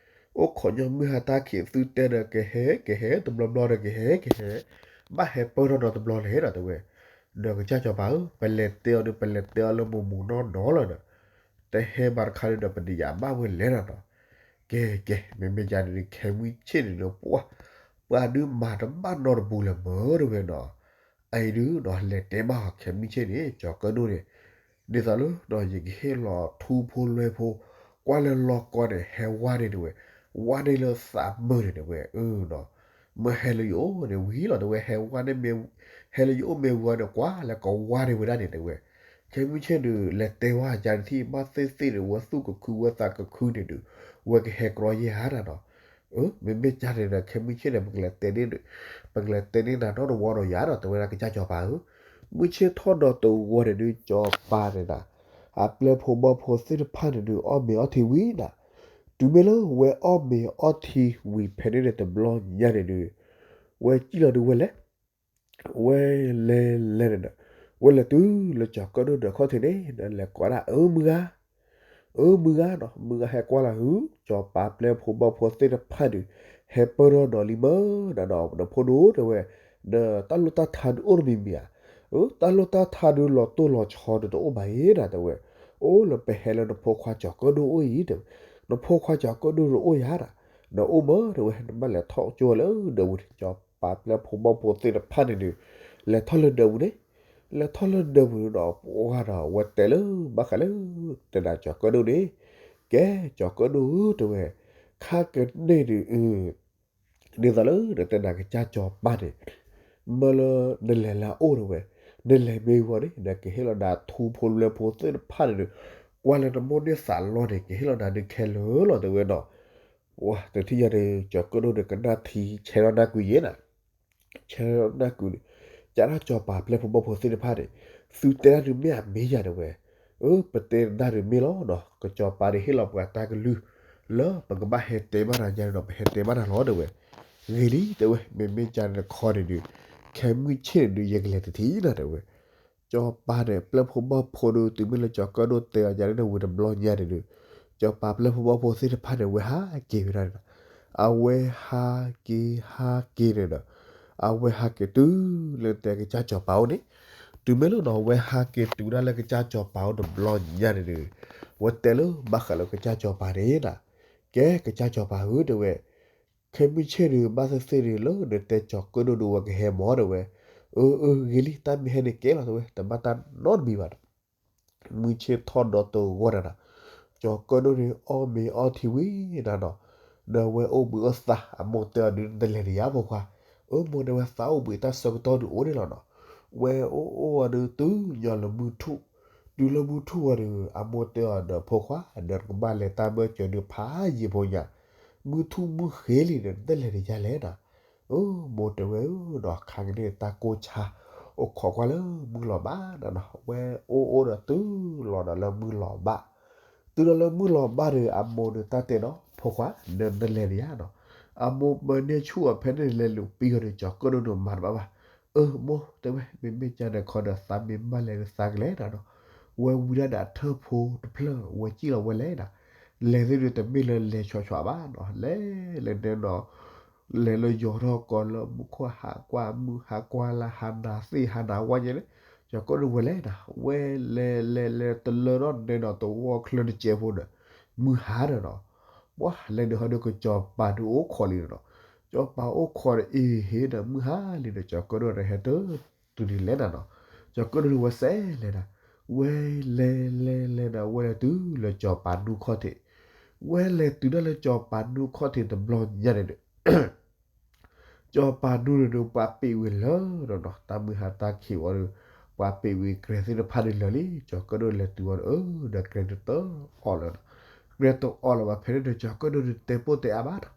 အိၣ်ခိးညီမုၢ်ဟါတၢ်ခံးသုတဲဒီးကဟဲကဟဲ တဘျီဘျီဒီးကဟဲကဟဲ ဘၣ်ဟဲပၢၢ်ထီၣ်နီတဘျီလဲၣ်နီၤတဲဝဲ ဒီးကစၢ်ကၠီၤပၤဧၢ ပလဲၤတဲအီၤဒုး ပလဲၤတဲအီၤလၢမိၢ်မူနီၢ်နီၢ်လီၤဒီး တဟဲဘၣ်တခါဒုးဒီး ပတယၤဘၣ်ဝဲလဲၣ်နီၤနီၤ ကဲကဲ မ့မ့ၢ်ယၤန့ၣ်ဒုး ခဲမုၢ်ဆ့ၣ်န့ၣ်ဒီး ပှၤ ပှၤဒုးမၤတဘၣ်နီတပူၤလၢၤမၢ တဲဝဲနီၤ. အအံၤဒုးနီၤ လဲၤတဲဘၣ်အီၤခဲမုၢ်ဆ့ၣ်န့ၣ် ကၠီၤကၢၣ်ဒိၣ်န့ၣ်, ဒ်သိးလၢနီၤ ယကဟ့ၣ်လီၤထူဖိလွဲဖိ ကွၢ်လၢလီၢ်ကီၢ်န့ၣ် ဟဲဝါန့ၣ် တဲဝဲ, ဝါန့ၣ်လၢသးမုာ်န့ၣ် တဲဝဲ, မ့ၢ်ဟဲလၢယအိၣ်န့ၣ်ဝံၤလီၤ တဲဝဲ, ဟဲဝါန့ၣ်မ့ၢ်, ဟဲလၢယအိၣ်မ့ၢ်ဝံၤန့ၣ် ကွၢ်လၢကဝါန့ၣ်ဝဲဒၣ်န့ၣ် တဲဝဲ. ခဲမုၢ်ဆ့ၣ်ဒုး လဲၤတဲဝဲယၤတထံၣ် ဘၣ်သ့ၣ်သ့ၣ်န့ၣ် ဝဲသူၣ်ကခုဝဲသးကခုန့ၣ်ဒုး ဝဲကဟဲကြီယဲၢ်ဧါနီၤ. မ့မ့ၢ်ကန့ၣ်ဒီး ခဲမုၢ်ဆ့ၣ်န့ၣ် ပကလဲၤတဲန့ၢ်, ပကလဲၤတဲန့ၢ်နၤနီတဝီဒီးယၤနီၤ တဲဝဲဒၣ် ကစၢ်စီၤပၤဧၢ. မုၢ်ဆ့ၣ်ထီၣ်ဒီးတဝီန့ၣ်ဒုး စီၤပၤန့ၣ်ဒီး အပျဲၢ်ဖိဘီၣ်ဖိသ့ၣ်တဖၣ်န့ၣ်ဒုး အီၣ်မ့ၤအီထံဝံၤနီၤ. တုၤမ့ၢ်လၢဝဲအီၣ်မ့ၤအီထံဝံၤဖဲန့ၣ်န့ၣ် တဘျီညါန့ၣ်ဒုး ဝဲစံၣ်လီၤဒုးဝဲလဲၤ ဝဲလဲၤလဲၤန့ၣ်ဒီး ဝဲလဲၤတုၤလၢကၠီၤကၢၣ်ဒိၣ်ဒီးခီၣ်ထံးန့ၣ် ဒီးလဲၤကိးဒၣ် အၢ မုၢ်ဂၤ, အၢ မုၢ်ဂၤနီၤ, မုၢ်ဂၤဟဲကွၢ်လၢဟု, စီၤပၤပျဲၢ်ဖိဘီၣ်ဖိသ့ၣ်တဖၣ်ဒုး ဟဲပၢၢ်ထီၣ်ဒီးလံမၢနီၤ, ဒီးနဖိဒိၣ်တဲဝဲ, ဒီးတၢ်လိၣ်တၢ်ထါဒုးအိၣ်တမံၤမံၤဧါ. အၢ တၢ်လိၣ်တၢ်ထါဒုးလီၤတိၢ်လီၤဆီဒုးတအိၣ်ဘၣ်အံၤနီၤ တဲဝဲ, အိၣ်လၢပဟဲလၢနဖိခွါကၠီၤကၢၣ်ဒိၣ်အိၣ်အံၤ တဲဝဲ, နဖိခွါကၠီၤကၢၣ်ဒိၣ်တအိၣ်ယၤနီၤ, နအိၣ်မၢ တဲဝဲ, နဘၣ်လဲၤထီၣ်ကၠိလၢဒၢးပူၤန့ၣ်, စီၤပၤပျဲၢ်ဖိဘီၣ်ဖိသ့ၣ်တဖၣ်န့ၣ်ဒုး လဲၤထီၣ်လၢဒၢးပူၤန့ၣ်, လဲၤထီၣ်လၢဒၢးပူၤန့ၣ်ဒီး ပှၤဒီးဝဲတဲလၢ ဘၣ်ဃးလၢ တဲဒၣ်ကၠီၤကၢၣ်ဒိၣ်န့ၣ်, ကဲ ကၠီၤကၢၣ်ဒိၣ်ဧၢ တဲဝဲ, ခါကန့ၣ်ဒုး ဒ်သိးလၢနတဲနၤကစၢ်စီၤပၤန့ၣ်, မၢလၢနလဲၤလၢအအိၣ်တဲဝဲ, နလဲၤမ့ၢ်ဝံၤန့ၣ် နကဟ့ၣ်လီၤနၤထူဖိလွဲဖိသ့ၣ်တဖၣ်န့ၣ်ဒီး, ကွၢ်လၢနမိၢ်န့ၢ်သးလီန့ၣ် ကဟ့ၣ်လီၤနၤဒုးခဲလၢာ်လီၤ တဲဝဲနီၤ. ဝဲတထံၣ်ညါန့ၣ် ကၠီၤကၢၣ်ဒိၣ်န့ၣ် ကနၣ်ထံဆဲးထီၣ်နၢ်ကွံာ်ယဲနီၤ ဆဲးထီၣ်နၢ်ကွံာ်န့ၣ်, ကဒၣ်စီၤပၤပျဲၢ်ဖိဘီၣ်ဖိသ့ၣ်တဖၣ်န့ၣ်, သုတဲဒၣ်ဒုးမ့ၢ်အမ့ၢ်ယၤတဲဝဲ, အၢ ပတဲဒၣ်ဒုးမ့ၢ်လီၤနီၤ, ကစီၤပၤန့ၣ်ဟ့ၣ်လီၤပှၤတၢ်ကလုၢ် လၢပကဘၣ်ဟဲတဲဘၣ်နၤညါန့ၣ်ဒီး ပဟဲတဲဘၣ်နၤလီၤတဲဝဲ, ဂ့ၤလံတဲဝဲ, မ့မ့ၢ်ကန့ၣ်တခီန့ၣ်ဒုး, ခဲမုၢ်ဆ့ၣ်န့ၣ်ဒုး ယကလဲၤတထံၣ်နၤတဲဝဲ စီၤပၤန့ၣ် ပျဲၢ်ဖိဘီၣ်ဖိဒုး တုၤမ့ၢ်လၢကၠီၤကၢၣ်ဒိၣ်တဲအီၤယၤန့ၣ်ဝံၤတဘျီညါန့ၣ်ဒုး, စီၤပၤပျဲၢ်ဖိဘီၣ်ဖိသ့ၣ်တဖၣ်န့ၣ် ဝဲဟးက့ၤဝဲဒၣ်န့ၣ်ဒီး, အဝဲဟးက့ၤဟးက့ၤန့ၣ်ဒီး, အဝဲဟးက့ၤတုၤလၢတဲကစၢ်စီၤပၤအိၣ်န့ၣ်, တုၤမ့ၢ်လၢနီၤ ဝဲဟးက့ၤတုၤဒၣ်လၢကစၢ်စီၤပၤအိၣ်တဘျီညါန့ၣ်ဒုး, ဝဲတဲလၢဘၣ်ဃးလၢကစၢ်စီၤပၤန့ၣ်နီၤ, ကဲကစၢ်စီၤပၤဧၢ တဲဝဲ ခဲမုၢ်ဆ့ၣ်ဒုး ဘၣ်သ့ၣ်သ့ၣ်ဒုး လၢနတဲကၠီၤကၢၣ်ဒိၣ်ဒုး ဝဲကဟဲမၢတဲဝဲ, အၢ အၢ ဂ့ၤလံ တၢ်မ့ၢ်ဟဲန့ၣ်ကဲလီၤတဲဝဲ တဘၣ်တၢ်နီတမံၤဘၣ်ဒီး, မုၢ်ဆ့ၣ်ထီၣ်ဒီးတဂီၢ်နၤနီၤ, ကၠီၤကၢၣ်ဒိၣ်န့ၣ် အီၣ်မ့ၤအီထံဝံၤနၤနီၤ, ဒီးဝဲအိၣ်ဘှံးအိၣ်သါ အမိၢ်တဲအီၤဒုး နတလဲၤဒံးယၤဖိခွါ, အၢ မိၢ်တဲဝဲ သးအိၣ်ဘှံးတၢ်ဆၢကတီၢ်ဒုးအိၣ်န့ၣ်လီၤနီၤ, ဝဲအိၣ်အိၣ်ဝဲဒုး တုၤညီလၢမုၢ်ထူၣ်, တုၤလၢမုၢ်ထူၣ်ဝဲဒုး အမိၢ်တဲအီၤဒီး ဖိခွါ ဒီးနကဘၣ်လဲၤတၢ်ဘၢၣ်စၢၤဒုးဖးယံာ်ဖိညါ, မုၢ်ထူၣ်မုၢ်ဃ့လံဒီး နတလဲၤဒံးယၤလဲၣ်နီၤ, အၢ မိၢ်တဲဝဲဧၢနီၤ, ခါကန့ၣ်တၢ်ကိၢ်ဆါ အိၣ်ခိးကွၢ်လၢမုၢ်လီၤဘၣ်နီၤနီၤ, ဝဲအိၣ်အိၣ်ဒီးတုၤလီၤဒီးလၢမုၢ်လီၤဘၣ်, တုၤလီၤလၢမုၢ်လီၤဘၣ်ဒီး အမိၢ်ဒီးတၢ်တဲနီၤ ဖိခွါ နတလဲၤဒံးယၤနီၤ, အမိၢ်မၢန့ၢ်ဆူၣ်အီၤဖဲန့ၣ်လဲၤလူၤပံအီၤဒီး ကၠီၤကၢၣ်ဒိၣ်ဒုးမၤတဘၣ်ဘၣ်, အၢ မိၢ်တဲဝဲ မ့မ့ၢ်ကန့ၣ်တခီဒီး သးမ့ၢ်ဘၣ်လဲၤဒီးသးကလဲၤနီၤနီၤ, ဝဲဝံဒၣ်ဒီးအထၢၣ်ဖိတဖျၢၣ် ဝဲစံၣ်လီၤဝဲလဲၤနီၤ, လဲၤသ့ၣ်ဒုးတမ့ၢ်လၢလဲၤဆှးဆှးဘၣ်နီၤ, လဲၤလၢနဲနီၤ လဲၤလၢယီၤထီၣ်ကီးလၢမူခိၣ် ဟးကွၢ်မုၢ်ဟးကွၢ်လါ ဟးနၤသ့ၣ်ဟးနၤဝါညါန့ၣ်, ကၠီၤကၢၣ်ဒိၣ်ဝဲလဲၤနီၤ, ဝဲလဲၤလဲၤလဲၤတလၢထီၣ်နဲနီၤ တဝီချၢတစဲးဖိဒီး မုၢ်ဟါဒီးနီၤ, ပှၤလဲၤဒုးဟီဒီး ကစီၤပၤဒုးအိၣ်ခိးလံနီၤနီၤ, စီၤပၤအိၣ်ခိးဒီး အ့ဟ့ဒီး မုၢ်ဟါလံဒီး ကၠီၤကၢၣ်ဒိၣ်ဒီးဟဲတတုၤန့ၣ်လဲၤနီၤနီၤ, ကၠီၤကၢၣ်ဒိၣ်ဝဲစဲးလဲၤနီၤ, ဝဲလဲၤလဲၤလဲၤနီၤ ဝဲလဲၤတုၤလၢစီၤပၤနူခီၣ်ထံး, ဝဲလဲၤတုၤဒၣ်လၢစီၤပၤနူခီၣ်ထံးတဘျီညါန့ၣ်ဒီး စီၤပၤနူန့ၣ်ဒီး ပှၤပ့းဝံၤလၢာ်နီၤနီၤ, တၢ်မုၢ်ဟါတၢ်ခံးဝံၤဒီး ပှၤပ့းဝံၤ ကြဲၤသ့ၣ်တဖၣ်န့ၣ်လၢာ်လံ, ကၠီၤကၢၣ်ဒိၣ်လဲၤတုၤဝံၤဒီး အၢ ဒီးကြဲၤတအီၣ်လၢၤနီၤ, ကြဲၤတအီၣ်လၢၤဘၣ်ဖဲန့ၣ်ဒီး ကၠီၤကၢၣ်ဒိၣ်န့ၣ်တဲပိၢ်တဲအါဘၣ်နီၤ,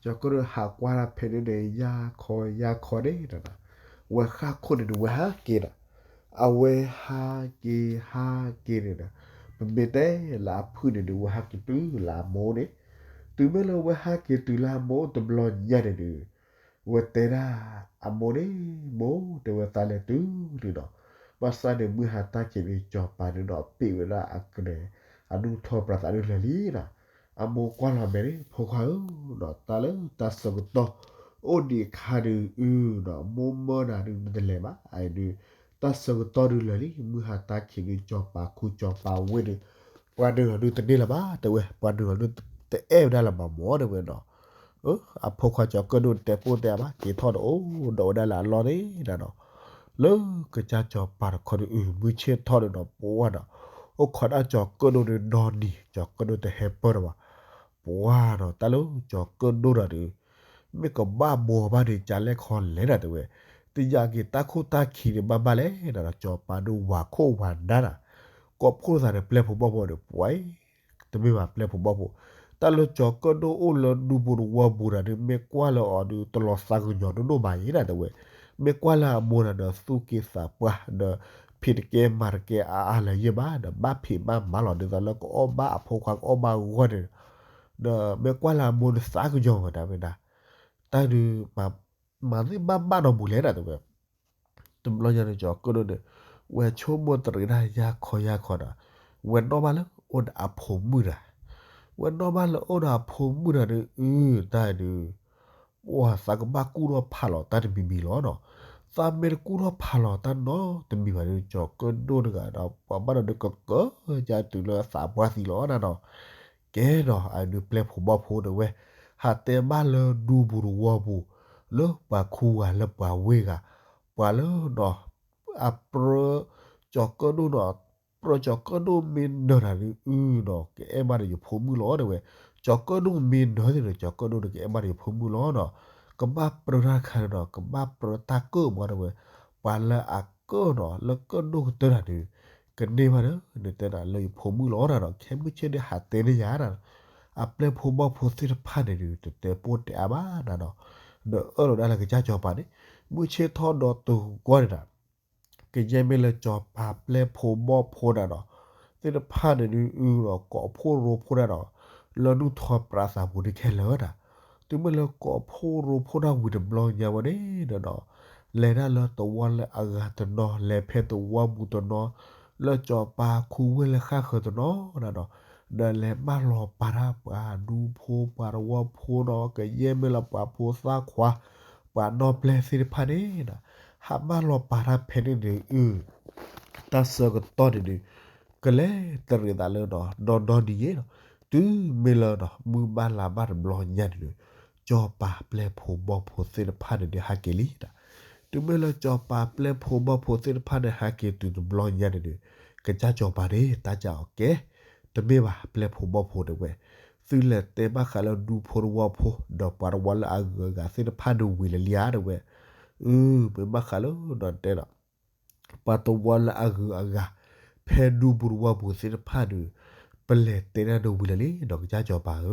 ကၠီၤကၢၣ်ဒိၣ်ဟးကွၢ်တၢ်ဖဲန့ၣ်န့ၣ် ယါခီယါခီန့ၣ်နီၤနီၤ, ဝဲဃၣ်ခိၣ်န့ၣ်ဒီး ဝဲဟးက့ၤနီၤ အဝဲဟးက့ၤဟးက့ၤန့ၣ်ဒီး ပမ့ၢ်တဲလၢအဖုၣ်န့ၣ်ဒီး ဝဲဟးက့ၤတုၤလၢအမိၢ်န့ၣ်, တုၤမ့ၢ်လၢဝဲဟးက့ၤတုၤလၢအမိၢ်တဘျီညါန့ၣ်ဒီး ဝဲတဲဒၣ်အမိၢ်န့ၣ်, မိၢ်တဲဝဲ သးလဲၤတုၤလံနီၤ, ဘၣ်ဆၣ်န့ၣ် မုၢ်ဟါတၢ်ခံးန့ၣ် စီၤပၤန့ၣ်ဒီးပ့းဝဲဒၣ်အကနဲၣ် အဒိၣ်ထီၣ်ပြးသးဒုးလၢာ်လံနီၤ, အမိၢ်ကွၢ်လီၤမဲာ်န့ၣ် ဖိခွါဧၢနီၤ, တၢ်လၢတၢ်ဆၢကတီၢ် အိၣ်ဒံးအခါဒုးအုနီၤ, မိၢ်မၢနၤဒုးနတလဲၤဘၣ်, အအံၤဒုး တၢ်ဆၢကတီၢ်ဒုးလၢာ်လံ, မုၢ်ဟါတၢ်ခံးဒုး စီၤပၤခူစီၤပၤဝ့ၢ်ဒုး ပှၤနုာ်လီၤဒုးတန့ၢ်လၢၤဘၣ် တဲဝဲ, ပှၤနုာ်လီၤဒုးတအဲၣ်ဝဲဒၣ်လၢၤဘၣ်မၢ် တဲဝဲနီၤ, အဖိခွါကၠီၤကၢၣ်ဒိၣ်တဲပိၢ်တဲအါဘၣ် က့ၤထီၣ်ဒီးအိၣ်ဒီးဝဲဒၣ်လၢအလီၢ်န့ၣ်ဒီး လၢကစၢ်စီၤပၤတခီဒုး အုၣ် မုၢ်ဆ့ၣ်ထီၣ်ဒီးနီၤ ပဝဲဒီး အိၣ်ခိးဒၣ်ကၠီၤကၢၣ်ဒိၣ်ဒီးနီၢ်နံၤ ကၠီၤကၢၣ်ဒိၣ်တဟဲပၢၢ်ဒီးဘၣ် ပှၤနီၤ တၢ်လၢကၠီၤကၢၣ်ဒိၣ်ဒီးဒုး မ့ၢ်ကဘၣ်ဘှီဘၣ်ဒီး ကလဲၣ်ခီလဲၣ်ဒၣ်တဲဝဲ, တယာ်က့ၤတၢ်ခိၣ်တၢ်ခံန့ၣ် ဘၣ်ဘၣ်လဲၣ်ဒၣ်ဒီး စီၤပၤဒုးဝၤခိၣ်ဝၤနါဒၣ်, ကိးဖှိၣ်သးဒီးပျဲၢ်ဖိဘီၣ်ဖိဒီး ပှၤအံၤ တမ့ၢ်ဘၣ်ပျဲၢ်ဖိဘီၣ်ဖိ, တၢ်လၢကၠီၤကၢၣ်ဒိၣ်အိၣ်လၢဒူပူၤတဝီပူၤဒၣ်ဒုး မ့ၢ်ကွၢ်လၢအီၤဒုး တလီၤသးကညီၤဒိၣ်ဒိၣ်ဘၣ်အံၤဒၣ်တဲဝဲ, မ့ၢ်ကွၢ်လၢအမိၢ်ဒၣ်ဒီး သူၣ်က့သးပှၢ်ဒီး ဖံးတကဲမၤတကဲအါအါလၢၤယဲၢ်ဘၣ်ဒီး ဘၣ်ဖံးဘၣ်မၤလီၤ ဒ်သိးလၢကအီၣ်ဘၣ်အဖိခွါ ကအီၣ်ဘၣ်ဂီၢ်န့ၣ်, ဒီးမ့ၢ်ကွၢ်လၢအမိၢ်န့ၣ် သးကညီၤဝဲဒၣ်ဝဲဒၣ်, တၢ်ဒုး မၤသ့ၣ်ဘၣ်ဘၣ်နီတမံၤလဲၣ်ဒၣ်တဲဝဲ, တဘျီညါန့ၣ် ကၠီၤကၢၣ်ဒိၣ်န့ၣ် ဝဲဆိကမိၣ်တရံးတၢ်ယၢ်ခီယၢ်ခီဒီး ဝဲနီၣ်ဘၣ်လၢအိၣ်ဒီးအဖိမုၣ်တဂၤ, ဝဲနီၣ်ဘၣ်လၢအိၣ်ဒီးအဖိမုၣ်တဂၤဒီး အု တၢ်ဒုး ပှၤသးကဘၣ်ကူၣ်ထီၣ်ဖးလီၤတၢ်တမံၤမံၤလီၤနီၤ, သးမ့ၢ်တကူၣ်ထီၣ်ဖးလီၤတၢ်နီတမံၤဘၣ်ဒီး ကၠီၤကၢၣ်ဒိၣ်တဂၤဒီး ပှၤဘၣ်ဒီးဒုးကကၢၤယါတုၤလၢသးပှၢ်သံလီၤနီၤ, ကဲနီၤ အဒုးပျဲၢ်ဖိဘီၣ်ဖိတဲဝဲ, ဟးတဲဘၣ်လၢဒူပူၤတဝီပူၤ, လၢပှၤခူဂၤလၢပှၤဝ့ၢ်ဂၤ, ပှၤလၢနီၤ အပြၢ ကၠီၤကၢၣ်ဒိၣ်နီၤ, ပြၢကၠီၤကၢၣ်ဒိၣ်မ့ၢ်နၢၤတၢ်ဒုး အုနီၤ ကအဲၣ်ဘၣ်ဒီးယဖိမုၣ်လီၤတဲဝဲ, ကၠီၤကၢၣ်ဒိၣ်မ့ၢ်နၢၤသ့ၣ်ဒီး ကၠီၤကၢၣ်ဒိၣ်ဒီးကအဲၣ်ဘၣ်ဒီးယဖိမုၣ်လီၤနီၤ, ကဘၣ်ပြၢတၢ်တခါန့ၣ်နီၤ ကဘၣ်ပြၢတၢ်ကၢၣ်မးတဲဝဲ, ပှၤလၢအကၢၣ်နီၤ လၢကၢၣ်ဒိၣ်ကတၢၢ်တၢ်ဒုး ကန့ၢ်ဘၣ်ဒီး နတဲဒၣ်လၢယဖိမုၣ်လီၤနီၤ, ခဲမုၢ်ဆ့ၣ်ဒီးဟးတဲန့ၢ်ယၤနီၤ, အပျဲၢ်ဖိဘီၣ်ဖိသ့ၣ်တဖၣ်န့ၣ်ဒုး တတဲပိၢ်တဲအါဘၣ်နီၤ, ဒီးအၢၣ်လီၤဒၣ်လၢကစၢ်စီၤပၤန့ၣ်, မုၢ်ဆ့ၣ်ထီၣ်ဒီးတဂီၤန့ၣ်ဒီး ကယဲၢ်မ့ၢ်လၢစီၤပၤပျဲၢ်ဖိဘီၣ်ဖိဒၣ်နီၤ, သ့ၣ်တဖၣ်န့ၣ်ဒုး အုနီၤ ကိးဖှိၣ်ရိဖှိၣ်ဒၣ်နီၤ, လၢနူၢ်ထီပြးသးပူၤဒုးခဲလၢာ်ဒၣ်, တုၤမ့ၢ်လၢကိးဖှိၣ်ရိဖှိၣ်ဒၣ်ဝံၤတဘျီညါဝဲန့ၣ်ဒီးနီၤ, လဲၤဒၣ်လၢတဝီလၢအဂၤတနီၤ လဲၤဖဲတဝီပူၤတနီၤ, လၢစီၤပၤခူဝ့ၢ်လၢဃၣ်ဃၢၤတနီၤဒၣ်နီၤ, ဒီးလဲၤမၢလီၤပာ်တၢ်ပှၤဒူဖိပှၤတဝီဖိနီၤ, ကယဲၢ်မ့ၢ်လၢပှၤဖိသၣ်ခွါ ပှၤနီၢ်ပျဲၢ်သ့ၣ်တဖၣ်န့ၣ်နီၤ, ဟးမၢလီၤပာ်တၢ်ဖဲန့ၣ်န့ၣ် အု တၢ်ဆၢကတီၢ်န့ၣ်ဒုး ကလဲၤတရံးသးလၢနီၤ နီၢ်နီၢ်နံၤယဲနီၤ, တုၤမ့ၢ်လၢနီၤ မုၢ်ဘၣ်လါဘၣ်တဘျီညါန့ၣ်ဒုး စီၤပၤပျဲၢ်ဖိဘီၣ်ဖိသ့ၣ်တဖၣ်န့ၣ်ဒုး ဟဲက့ၤလံနီၤ, တုၤမ့ၢ်လၢစီၤပၤပျဲၢ်ဖိဘီၣ်ဖိသ့ၣ်တဖၣ်န့ၣ် ဟဲက့ၤတုၤတဘျီညါန့ၣ်ဒုး ကစၢ်စီၤပၤန့ၣ် တၢ်ကးအီၤကဲ တမ့ၢ်ဘၣ်ပျဲၢ်ဖိဘီၣ်ဖိတဲဝဲ, သုလဲၤတဲဘၣ်ဃးလၢဒူဖိတဝီဖိ ဒီးပှၤတဝီလၢအဂုၤအဂၤသ့ၣ်တဖၣ်ဒုးဝံၤလၢလံဧါတဲဝဲ, အု မ့ၢ်ဘၣ်ဃးလၢဒီးတဲဒီး ပှၤတဝီလၢအဂုၤအဂၤ ဖဲဒူပူၤတဝီပူၤသ့ၣ်တဖၣ်ဒုး ပလဲၤတဲဒၣ်ဒုးဝံၤလၢလံနီၤ ကစၢ်စီၤပၤဧၢ,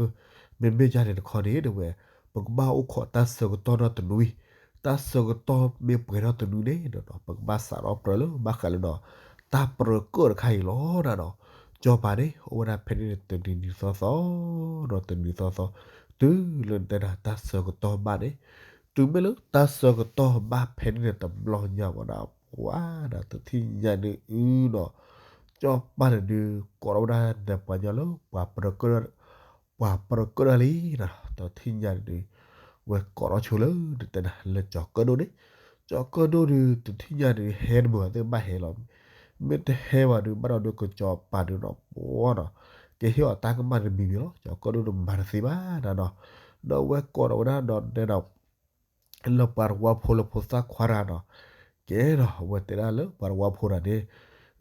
မ့မ့ၢ်ဒ်န့ၣ်တခီန့ၣ်တဲဝဲ, ပကဘၣ်အိၣ်ခိးတၢ်ဆၢကတီၢ်နီတနွံ, တၢ်ဆၢကတီၢ်မ့ၢ်ပှဲၤထီၣ်တနွံန့ၣ်ဒီး ပကဘၣ်စးထီၣ်ပြၢလၢဘၣ်ဃးလၢဒီး တၢ်ပြၢကၢၣ်တခါအံၤလီၤနီၤ, စီၤပၤန့ၣ် အိၣ်ဝဲဒၣ်ဖဲန့ၣ်တနံၤနံၤသီသီ ဒီးတနံၤသီသီ တုၤလၢတဲဒၣ်တၢ်ဆၢကတီၢ်ဘၣ်န့ၣ်, တုၤမ့ၢ်လၢတၢ်ဆၢကတီၢ်ဘၣ်ဖဲန့ၣ်န့ၣ်တဘျီညါဝဲဒၣ် ပှၤဒီးတထံၣ်ညါဒုးအုနီၤ, စီၤပၤန့ၣ်ဒုး ကိးထီၣ်ဝဲဒၣ်ဒီးပှၤညီလၢ ပှၤပြၢကၢၣ် ပှၤပြၢကၢၣ်ဒၣ်လံနီၤ, တထံၣ်ညါဒုး ဝဲကိးထီၣ်ဆိလၢတဲဒၣ်လၢကၠီၤကၢၣ်ဒိၣ်န့ၣ်, ကၠီၤကၢၣ်ဒိၣ်ဒုး တထံၣ်ညါဒုး ဟဲတမုာ်ဘၣ်သ့ၣ်ဘၣ်ဟဲလီၤ, မ့ၢ်တဟဲဘၣ်ဒုး ဘၣ်ဒီးဒုးကစီၤပၤဒုးနီၤ ပှၤနီၤ ကဟ့ၣ်အီၤတၢ်ကမၣ်တမံၤမံၤလီၤ, ကၠီၤကၢၣ်ဒိၣ်တမၤတသ့ဘၣ်နီၤ, ဒီးဝဲကိးထီၣ်ဝဲဒၣ်ဒီးတဲဒီး လၢပှၤတဝီဖိလၢဖိသၣ်ခွါတဂၤနီၤ, ကဲဒီး အဝဲတဲဒၣ်လၢပှၤတဝီဖိတဂၤန့ၣ်,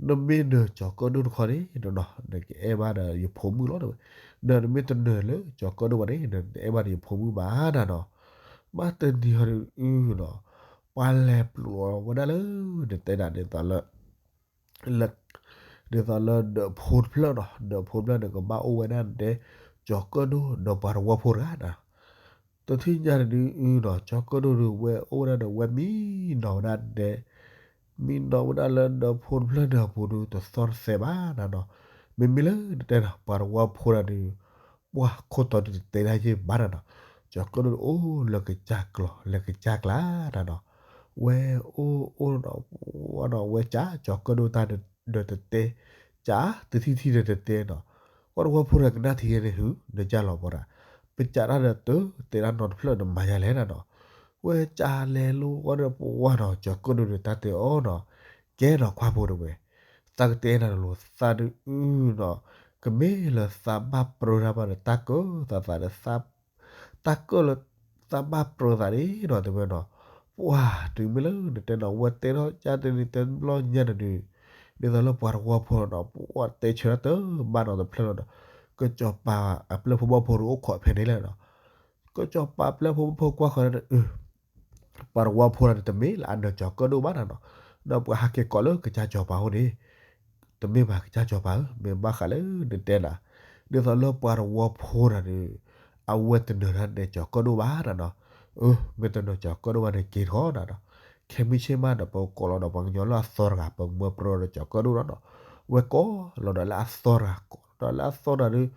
နမ့ၢ်နၢၤကၠီၤကၢၣ်ဒိၣ်တခီန့ၣ်နီၤ နကအဲၣ်ဘၣ်ဒီးယဖိမုၣ်လီၤတဲဝဲ, ဒီးနမ့ၢ်တနၢၤလၢကၠီၤကၢၣ်ဒိၣ်ဘၣ်န့ၣ် နတအဲၣ်ဘၣ်ဒီးယဖိမုၣ်ဘၣ်နီၤ, ဘၣ်တနံၤဟီဒုးအုနီၤ, ပှၤလဲၤပျိးလီၤဝဲဒၣ်လၢ နတဲဒၣ်ဒ်သိးလၢ လၢ ဒ်သိးလၢဒၢးဖိတဖျၢၣ်နီၤ, ဒၢးဖိတဖျၢၣ်န့ၣ် ကဘၣ်အိၣ်ဝဲဒၣ်ဒဲ ကၠီၤကၢၣ်ဒိၣ်ဒီးပှၤတဝီဖိတဂၤနီၤ, တထံၣ်ညါတဒုအုနီၤ, ကၠီၤကၢၣ်ဒိၣ်ဒုး ဝဲအိၣ်ဝဲဒၣ်ဒီး ဝဲမံနီၤဝဲဒၣ်ဒဲ မံနီၤဝဲဒၣ်လၢဒၢးဖိတဖျၢၣ်န့ၣ်အပူၤဒုး တသီတသဲဘၣ်နီၤနီၤ, မ့မ့ၢ်လၢနတဲနီၤ ပှၤတဝီဖိတဂၤဒုး ပှၤခိၣ်တီဒုးတတဲဒၣ်ယဲၢ်ဘၣ်နီၤနီၤ, ကၠီၤကၢၣ်ဒိၣ်ဒုးအိၣ်လၢကစၢ်ကျီၤ လၢကစၢ်ကျါနီၤနီၤ, ဝဲအိၣ်အိၣ်နီၤ ဝဲကး ကၠီၤကၢၣ်ဒိၣ်တၢ်ဒီးတတဲ ကး တထံၣ်ထံၣ်ဒီးတတဲနီၤ, ပှၤတဝီဖိတဂၤကနၣ်ထံၣ်ယဲၢ်န့ၣ်ဟု နကၢ်လီၤပှၤတဂၤ, ပကးတၢ်ဒီးတတဲတၢ်နီတဖျၢၣ်ဒီးမၤယၤလဲၣ်နီၤနီၤ, ဝဲကးလဲၤလိဝဲဒီးပဝဲနီၤ ကၠီၤကၢၣ်ဒိၣ်ဒုးတၢ်တဲအီၤနီၤ, ကဲနီၤခွါဖိတဲဝဲ, သးကတဲနၤတလိၤ သးဒုးအုနီၤ, ကမ့ၢ်လၢသးဘၣ်ပြၢတၢ်ဘၣ်ဒီးတၢ်ကၢသးသးဒီးသး တၢ်ကၢၣ်လၢ သးဘၣ်ပြၢသးန့ၣ်နီၤ တဲဝဲနီၤ, ပှၤတုၤမ့ၢ်လၢနတဲနီၤ ဝဲတဲထီၣ်ကၢ်တနံၤတဲဘျီညါန့ၣ်ဒီး ဒ်သိးလၢပှၤတဝီဖိနီၤ ပှၤတဲဆၢတၢ်တဘၣ်နီတဖျၢၣ်လီၤဒီး ကစီၤပၤအပျဲၢ်ဖိဘီၣ်ဖိတအိၣ်ခိးဖဲန့ၣ်လဲၣ်နီၤ, ကစီၤပၤပျဲၢ်ဖိဘီၣ်ဖိကွၢ်ဃီဒီး ပှၤတဝီဖိတၢ်န့ၣ်တမ့ၢ်လၢအနၢၤကၠီၤကၢၣ်ဒိၣ်ဘၣ်နီၤနီၤ, ဒီးပှၤဟးက့ၤကိးလၢကစၢ်စီၤပၤအအိၣ်န့ၣ် တမ့ၢ်ဘၣ်ကစၢ်စီၤပၤဧၢ, မ့ၢ်ဘၣ်ဃးလၢနတဲနၤ, ဒ်သိးလၢပှၤတဝီဖိတၢ်န့ၣ် အဝဲတနၢၤတၢ်နၢၤကၠီၤကၢၣ်ဒိၣ်ဘၣ်နီၤနီၤ, အၢ မ့ၢ်တနၢၤကၠီၤကၢၣ်ဒိၣ်ဘၣ်န့ၣ်က့ၤထီၣ်နၤနီၤ, ခဲမုၢ်ဆ့ၣ်မးဒီးပကိးလီၤဒီးပှၤကညီလၢအသီတဂၤ ပမၢပြၢဒီးကၠီၤကၢၣ်ဒိၣ်နီၤနီၤ, ဝဲကိးလီၤဒီးလၢအသီတဂၤ ကိးလီၤဒီးလၢအသီတဂၤဒီး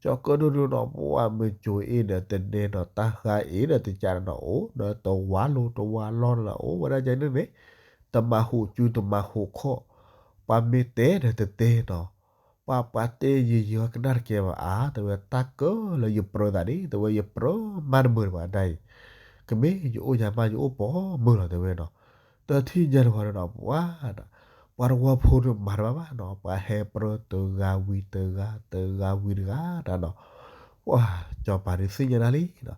ကၠီၤကၢၣ်ဒိၣ်ဒုးနီၤ ပှၤမ့ၢ်ကၠိၤအ့ဒီးတနဲနီၤ တၢ်ဃါအ့ဒီးတကးနီၤ အိၣ်ဒီးတဝါလိၤတဝါလီၤနီၤ အိၣ်ဝဲဒၣ်ကဲန့ၣ်န့ၣ် တမၤဟူးစုတမၤဟူးခီၣ်, ပှၤမ့ၢ်တဲဒီးတတဲနီၤ, ပှၤပှၤတဲယံာ်ယံာ်ဝဲကနၣ်တကဲဘၣ်အါ တဲဝဲတၢ်ကၢၣ်လၢယပြၢသးန့ၣ် တဲဝဲယပြၢမးတမုာ်တဘၣ်ဒၣ်အံၤ, ကမ့ၢ်ယအိၣ်ယၤမးယအိၣ်ပိာ်မုၣ်လီၤတဲဝဲနီၤ, တထံၣ်ညါတဝီဒီးနီၤ ပှၤ ပှၤတဝီဖိဒုးမၤတဘၣ်ဘၣ်နီၤ ပှၤဟဲပြၢတဂၤဝံၤတဂၤ တဂၤဝံၤတဂၤတၢ်နီၤ, ပှၤ စီၤပၤဒုးသ့ၣ်ညါနၤလံနီၤ,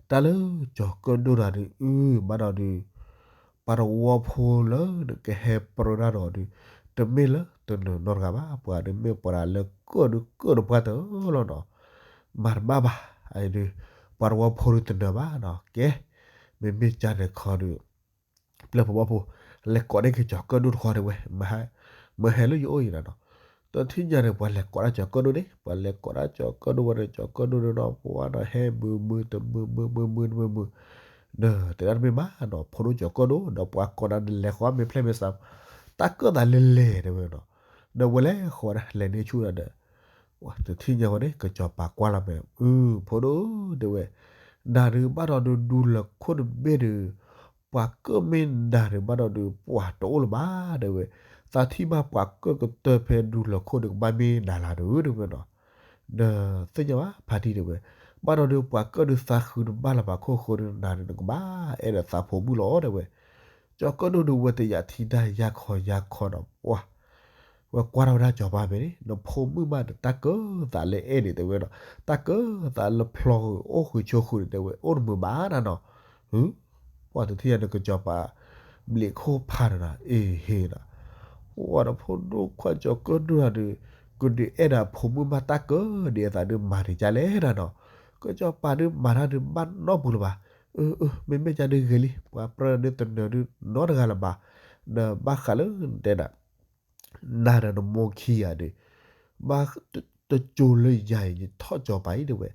တၢ်လၢကၠီၤကၢၣ်ဒိၣ်တၢ်ဒုးအုၣ်ဘၣ်ဒီးဒုး ပှၤတဝီဖိလၢနကဟဲပြၢတၢ်ဒီးဒုး တမ့ၢ်လၢတနၢၤနီတဂၤဘၣ် ပှၤဒုးမ့ၢ်ပှၤလၢကၢၣ်ဒုးကၢၣ်တပှၢ်တၢၢ်လီၤနီၤ, မၤတဘၣ်ဘၣ် အဒုး ပှၤတဝီဖိဒုးတနၢၤဘၣ်နီၤ ကဲ မ့မ့ၢ်ကၢ်န့ၣ်ခီဒုး ပျဲၢ်ဖိဘီၣ်ဖိ လဲၤကိးန့ၢ်က့ၤကၠီၤကၢၣ်ဒိၣ်တခီတဲဝဲ, မ့ၢ်ဟဲလၢယအိၣ်အံၤနီၤ, တထံၣ်ညါန့ၣ် ပှၤလဲၤကိးဒၣ်ကၠီၤကၢၣ်ဒိၣ်န့ၣ် ပှၤလဲၤကိးဒၣ်ကၠီၤကၢၣ်ဒိၣ်ဝဲဒီး ကၠီၤကၢၣ်ဒိၣ်ဒီးနီၤ ပှၤနီၤ ဟဲမုာ်မုာ်တမုာ်မုာ်မုာ်မုာ်တမုာ်မုာ်, ဒီးတဲဒၣ်တမ့ၢ်ဘၣ်နီၤ ဖိဒိၣ်ကၠီၤကၢၣ်ဒိၣ် ဒီးပှၤကိးနၤန့ၣ် လဲၤဃီမ့ၢ်ဖျဲၣ်မ့ၢ်စး, တၢ်ကၢၣ်သးလဲၤလဲၤတဲဝဲနီၤ, ဒီးဝဲလဲၤဃီဒၣ်လဲၤန့ၢ်ဆူၣ်ဒီး တထံၣ်ညါဝဲန့ၣ် ကစီၤပၤကွၢ်လီၤမဲာ် အု ဖိဒိၣ်တဲဝဲ, နၤဒုးဘၣ်ဒီးဒုးဒူလၢၢ်ခိၣ်တဘ့ၣ်ဒုး, ပှၤကၢၣ်မ့ၢ်နၤဒုးဘၣ်ဒီးဒုး ပှၤတအိၣ်လၢၤဘၣ်တဲဝဲ, သးထံၣ်ဘၣ်ပှၤကၢၣ်ကတၢၢ်ဖဲဒူလၢၢ်ခိၣ်ဒုး ကဘၣ်မ့ၢ်နၤလၢဒုးတဲဝဲနီၤ, ဒီးသ့ၣ်ညါဘၣ်ဖါတံၢ်တဲဝဲ, ဘၣ်ဒီးဒုးပှၤကၢၣ်ဒုးသးဃုတဘၣ်လၢၤဘၣ်ခိၣ်ဃိဒုး နၤဒုးနကဘၣ်အဲၣ်ဒီးသးဖိမုၣ်လီၤတဲဝဲ, ကၠီၤကၢၣ်ဒိၣ်ဒုးဝဲတယာ်ထံတၢ်ယါခီယါခီနီၤ ပှၤ ဝဲကွၢ်ထီၣ်ဝဲဒၣ်ကစီၤပၤမဲာ်န့ၣ် နဖိမုၣ်မးဒီးတၢ်ကၢၣ်သးလၢအဲၣ်ဒိးတဲဝဲနီၤ, တၢ်ကၢၣ်သးလၢဖျီဃုာ်အိၣ်ဃုာ်ဆိးဃုာ်န့ၣ်တဲဝဲ အိၣ်တမုာ်ဘၣ်နီၤနီၤ, ပှၤတထံၣ်ညါန့ၣ် ကစီၤပၤ ဘျံးခိၣ်ဖးဒီးနီၤ အ့ဟ့နီၤ, ပှၤဒီးဖိဒိၣ်ခွါကၠီၤကၢၣ်ဒိၣ်တၢ်ဒုး ကဒုးအဲၣ်ဒိးဖိမုၣ်မးတၢ်ကၢၣ်ဒ်အသးဒုးမၤတ့ၢ်ကလဲၣ်နီၤနီၤ, ကစီၤပၤဒုးမၤတၢ်ဒုးဘၣ်နီတပူၤလၢၤဘၣ်, အၢ အၢ မ့မ့ၢ်ကဒုးဂ့ၤလံ ပှၤပြၢနၤဒုးတနၢၤဒုးနီတဂၤလၢၤဘၣ်, ဒီးဘၣ်ဃးလၢနတဲနၤ နၤဒီးနမိၢ်ခံဂၤဒုး, ဘၣ်တကၠိၤလၢယၤအံၤ ယထီၣ်ကစီၤပၤအံၤတဲဝဲ,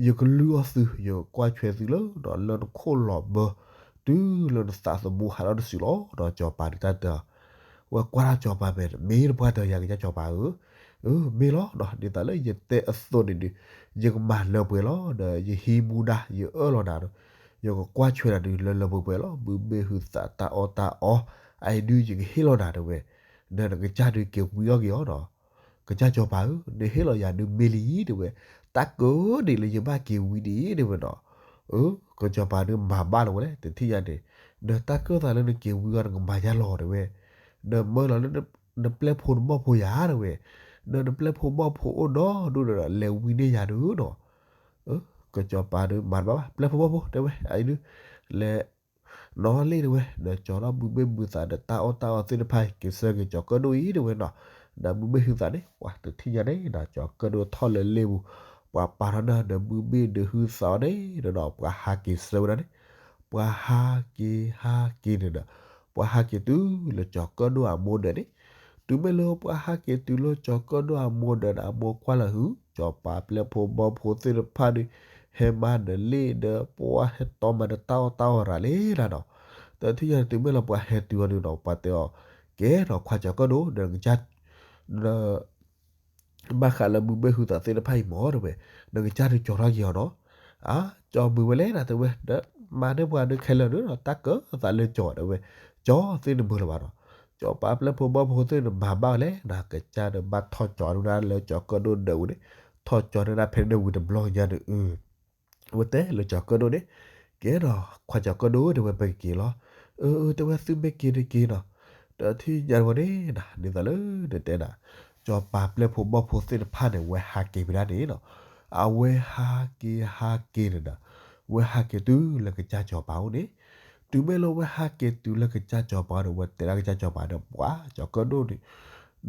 ယကလုၢ်အီၣ်သု ယကကွၢ်ဆွဲသုလၢ လၢနခိၣ်လီၤဘၢ တုၤလၢနသးသမူဟးထီၣ်တစုလီၤနီၤ, ကစီၤပၤဒုးတၢ်တဲအီၤ, ဝဲကွၢ်ထီၣ်ကစီၤပၤမဲာ် မ့ၢ်တပှၢ်တၢၢ်ယၤကစၢ်ကစီၤပၤဧၢ, အၢ မ့ၢ်လီၤနီၤ ဒ်သိးလၢယတဲအသိးန့ၣ်ဒုး ယကမၤလၢပှဲၤလီၤ ဒီးယဟံးမူဒါ ယအၢၣ်လီၤနၤဒီး ယကကွၢ်ဆွဲနၤဒုးလၢလၢပှဲၤပှဲၤလီၤ, ဘုဘ့ၣ်ဟုသးတၢ်အီၣ်တၢ်အီ အအံၤဒုးယကဟ့ၣ်လီၤနၤတဲဝဲ, ဒီးနကစၢ်ဒုးက့ၤဝံအီၣ်က့ၤအီၤနီၤ, ကစၢ်ကစီၤပၤဧၢ နဟ့ၣ်လီၤယၤဒုးမ့ၢ်လံတဲဝဲ, တၢ်ကၢၣ်ဒ်လၢယဘၣ်က့ၤဝံဒ်အံၤတဲဝဲနီၤ, အၢ ကစီၤပၤဒုးမၤဘၣ်လီၤဝဲလဲၣ် တထံၣ်ညါန့ၣ်, ဒီးတၢ်ကၢၣ်သးလၢနက့ၤဝံအီၤနကမၤယါလီၤတဲဝဲ, ဒီးမၢလီၤလၢ နပျဲၢ်ဖိနဘီၣ်ဖိယၤတဲဝဲ, ဒီးနပျဲၢ်ဖိဘီၣ်ဖိအိၣ်ဒီဒူၣ်ဒီး လဲၤဝံန့ၢ်ယၤဒုးနီၤ, ကစီၤပၤဒုးမၤတဘၣ်ဘၣ် ပျဲၢ်ဖိဘီၣ်ဖိတဲဝဲ အအံၤဒုး လဲၤ နီၢ်လ့ၣ်တဲဝဲ ဒီးကၠီၤထီၣ်ဘုဘ့ၣ်ဘုသးဒီးတၢ်အီၣ်တၢ်အီသ့ၣ်တဖၣ် က့ၤဆၢက့ၤကၠီၤကၢၣ်ဒိၣ်အံၤတဲဝဲနီၤ, ဒီးဘုဘ့ၣ်ဟုသးန့ၣ် ပှၤတထံၣ်ညါန့ၣ်ဒီး ကၠီၤကၢၣ်ဒိၣ်ထီၣ်လၢလ့ၣ်ပူၤ, ပှၤပာ်ထီၣ်နၢ်ဒီးဘုဘ့ၣ်ဒီးဟုသးအီၤန့ၣ်ဒီး ပှၤဟးက့ၤဆၢဝဲဒၣ်န့ၣ်, ပှၤဟးက့ၤဟးက့ၤန့ၣ်ဒီး ပှၤဟးက့ၤတုၤလၢကၠီၤကၢၣ်ဒိၣ်အမိၢ်ဒၢးန့ၣ်, တုၤမ့ၢ်လၢပှၤဟးက့ၤတုၤလၢကၠီၤကၢၣ်ဒိၣ်အမိၢ်ဒၢးန့ၣ် အမိၢ်ကွၢ်လၢဟု ကၠီၤပၤပျဲၢ်ဖိဘီၣ်ဖိသ့ၣ်တဖၣ်ဒီး ဟဲမၤဒီးလ့ၣ်ဒီး ပှၤဟဲတီမၤဒီးတၢ်အီၣ်တၢ်အီရၤလံဒၣ်နီၤ, တထံၣ်ညါန့ၣ် တုၤမ့ၢ်လၢပှၤဟဲတုၤအီၤဒုးနီၤ ပှၤတဲအီၤ, ကဲနီၤ ခွါကၠီၤကၢၣ်ဒိၣ်ဒီး နကစၢ် ဒီး ဘၣ်ဃးလၢဘုဘ့ၣ်ဟုသးသ့ၣ်တဖၣ်အံၤမ့ၢ်တဲဝဲ, နကစၢ်ဒုးကၠီၤထီၣ်က့ၤအီၤနီၤ, အါ ကၠီၤမုာ်ဝဲလဲၣ်နၤတဲဝဲ ဒီးမၤန့ၢ်ပှၤဒုးခဲလၢာ်ဒုးနီၤ တၢ်ကၢၣ်သးလၢကၠီၤတဲဝဲ, ကၠီၤသ့ၣ်တမုာ်လၢၤဘၣ်နီၤ, ကၠီၤပၤပျဲၢ်ဖိဘီၣ်ဖိသ့ၣ်နမၤဘၣ်ဝဲလဲၣ်နၤ ကစၢ်ဒီးဘၣ်ထီၣ်ကၠီၤဒုးနၤလၢကၠီၤကၢၣ်ဒိၣ်ဒၢးဝံၤန့ၣ်, ထီၣ်ကၠီၤဒုးနၤဖဲန့ၣ်ဝံၤတဘျီညါဒုး အု ဝဲတဲလၢကၠီၤကၢၣ်ဒိၣ်န့ၣ်, ကဲနီၤ ခွါကၠီၤကၢၣ်ဒိၣ်တဲဝဲ ပကက့ၤလီၤ, အၢ အၢ တဲဝဲသုမ့ၢ်က့ၤတက့ၤနီၤ, တထံၣ်ညါဝဲန့ၣ်နၤ ဒ်သိးလၢနတဲနၤ, ကၠီၤပၤပျဲၢ်ဖိဘီၣ်ဖိသ့ၣ်တဖၣ်န့ၣ် ဝဲဟးက့ၤဝဲဒၣ်န့ၣ်နီၤ, အဝဲဟးက့ၤဟးက့ၤန့ၣ်ဒီး ဝဲဟးက့ၤတုၤလၢကစၢ်စီၤပၤအိၣ်န့ၣ်, တုၤမ့ၢ်လၢဝဲဟးက့ၤတုၤလၢကစၢ်စီၤပၤဒီး ဝဲတဲဒၣ်ကစၢ်စီၤပၤဒီး ပှၤကၢ်ဒိၣ်န့ၣ်, ဒီး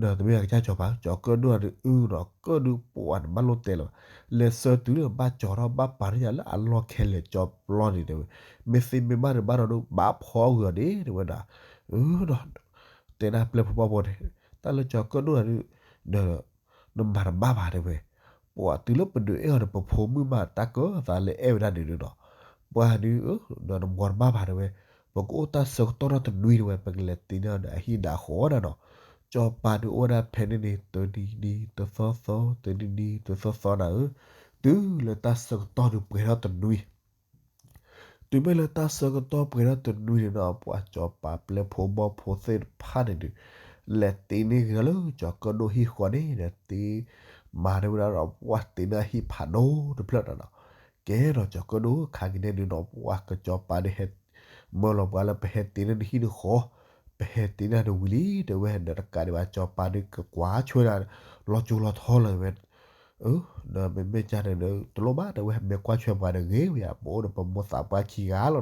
တမ့ၢ်ကစၢ်စီၤပၤ ကၠီၤကၢၣ်ဒိၣ်ဒီးအုၣ်ဒီး ကၢၣ်ဒုးပှၤတဘၣ်လိၣ်တဲလၢၤဘၣ်, လဲၤဆၢတုၤလၢဘၣ်ကၠီၤထီၣ်ဘၣ်ပာ်ထီၣ်ယၤလၢအလီၢ်ခဲလၢာ်ကၠီပျီန့ၣ်တဲဝဲ, မ့ၢ်သ့မ့ၢ်ဘၣ်ဒီးဘၣ်ဒီးဒုး ဘၣ်ဖီအီၣ်ဂုာ်အီၤန့ၣ် တဲဝဲဒၣ်, ဒီး တဲဒၣ်ပျဲၢ်ဖိဘီၣ်ဖိန့ၣ်, တၢ်လၢကၠီၤကၢၣ်ဒိၣ်ဒီး ဒီး နမၤတဘၣ်ဘၣ်တဲဝဲ, ပှၤတုၤလၢပဒုးအဲၣ်အီၤဒီး ပဖိမုၣ်မးတၢ်ကၢသးလၢအဲၣ်ဝဲဒၣ်န့ၣ်ဒီးနီၤ, ပှၤဒုး ဒီးနမၤတဘၣ်ဘၣ်တဲဝဲ, ပကအိၣ်တၢ်ဆၢကတီၢ်ထီၣ်တနွံတဲဝဲ ပကလဲၤတ့န့ၢ်အီၤဒီးအဟံၣ်ဒီးအဃီဒၣ်နီၤ, ကၠီၤပၤဒုးအိၣ်ဝဲဒၣ်ဖဲန့ၣ်န့ၣ် တနံၤနံၤတသီသီ တနံၤနံၤတသီသီနၤဧၢ, တုၤလၢတၢ်ဆၢကတီၢ်ဒုးပှဲၤထီၣ်တနွံ တုၤမ့ၢ်လၢတၢ်ဆၢကတီၢ်ပှဲၤထီၣ်တနွံန့ၣ်ဒီး ပှၤကၠီၤပၤပျဲၢ်ဖိဘီၣ်ဖိသ့ၣ်တဖၣ်န့ၣ်ဒီး လဲၤတ့န့ၢ်က့ၤလၢကၠီၤကၢၣ်ဒိၣ်ဟံၣ်ဃီန့ၣ်ဒီး တ့ မၤတဲဝဲဒၣ်ဒီး ပှၤတ့န့ၢ်အဟံၣ်ဖးဒိၣ်တဖျၢၣ်နီၤနီၤ, ကဲဒီးကၠီၤကၢၣ်ဒိၣ်ခါက့ၤန့ၣ်ဒုးနီၤ ပှၤကၠီၤပၤဒုးဟဲ မၢလီၤပှၤလၢပဟဲတ့န့ၢ်နဟံၣ်နဃီ, ပဟဲတ့န့ၢ်နဝံၤလံ တဲဝဲဒီးတကးဒံးဘၣ် ကၠီၤပၤဒုးကကွၢ်ဆွဲဒၣ် လီၤစိၤလီၤထီလီၤဝဲ ဒီးမ့မ့ၢ်ကန့ၣ်ဒီး တလိၣ်ဘၣ်တဲဝဲ မ့ၢ်ကွၢ်ဆွဲပှၤဒီးဂ့ၤဝဲယါ ပအိၣ်ဒီးပမိၢ်သးပှၢ်ခံဂၤလီၤဒီးနီၤ, ကၠီၤ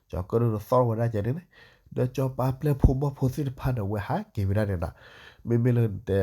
ကၢၣ်ဒိၣ်ဒီးသီၣ်ဝဲဒၣ်ကဲန့ၣ်န့ၣ်, ဒီးကၠီၤပၤပျဲၢ်ဖိဘီၣ်ဖိသ့ၣ်တဖၣ်န့ၣ် ဝဲဟးက့ၤဝဲဒၣ်န့ၣ်နီၤ, မ့မ့ၢ်လၢတဲ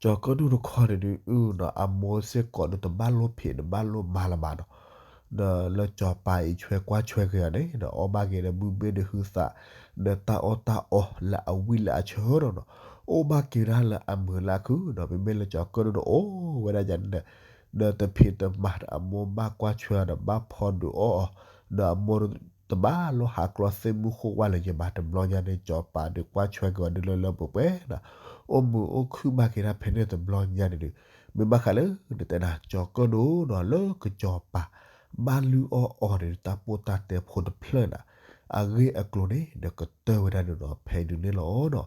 ကၠီၤကၢၣ်ဒိၣ်တခီန့ၣ်ဒုး အုၣ်နီၤ အမိၢ်စ့ၢ်ကီးဒုးတဘၣ်လိၣ်ဖံးတဘၣ်လိၣ်မၤလၢၤဘၣ်နီၤ, ဒီးလၢကၠီၤပၤအံၤဆွဲကွၢ်ဆွဲက့ၤအီၤန့ၣ် ဒီးအီၣ်ဘၣ်က့ၤဒီးဘုဘ့ၣ်ဒီးဟုသး ဒီးတၢ်အီၣ်တၢ်အီလၢအဝံၣ်လၢအဆၢဒီးနီၤ, အိၣ်ဘၣ်က့ၤဝဲဒၣ်လၢအမုာ်လၢအခုၣ်ဒီး မ့မ့ၢ်လၢကၠီၤကၢၣ်ဒိၣ်ဒီးအိၣ်ဝဲဒၣ်ယါန့ၣ်ဒီး ဒီးတဖံးတမၤဒီးအမိၢ်ဘၣ်ကွၢ်ဆွဲအီၤဒီးဘၣ်ဖီဒုးအီၣ်အီၤ, ဒီးအမိၢ်တဘၣ်လိၣ်ဟးကျီသ့ၣ်မုၢ်ဃိၣ်ဝါလၢၤယါဘၣ်တဘျီညါန့ၣ် ကၠီၤပၤဒုးကွၢ်ဆွဲက့ၤအီၤဒုးလၢလၢပှဲၤပှဲၤနီၤ, အိၣ်မုာ်အိၣ်ခုၣ်ဘၣ်က့ၤဒၣ်ဖဲန့ၣ်တဘျီညါန့ၣ်ဒုး, မ့ၢ်ဘၣ်ဃးလၢ နတဲဒၣ် ကၠီၤကၢၣ်ဒိၣ်နီၤ လၢကစၢ်စီၤပၤ ဘၣ်လုၢ်အီၣ်အီၤန့ၣ် တၢ်ပိၢ်တၢ်တဲဖိတဖျၢၣ်နီၤ, အဂ့ၢ်အကျိၤန့ၣ် ဒီးကတၢၢ်ဝဲဒၣ်န့ၣ်နီၤ ဖဲဒုးန့ၣ်လီၤနီၤ,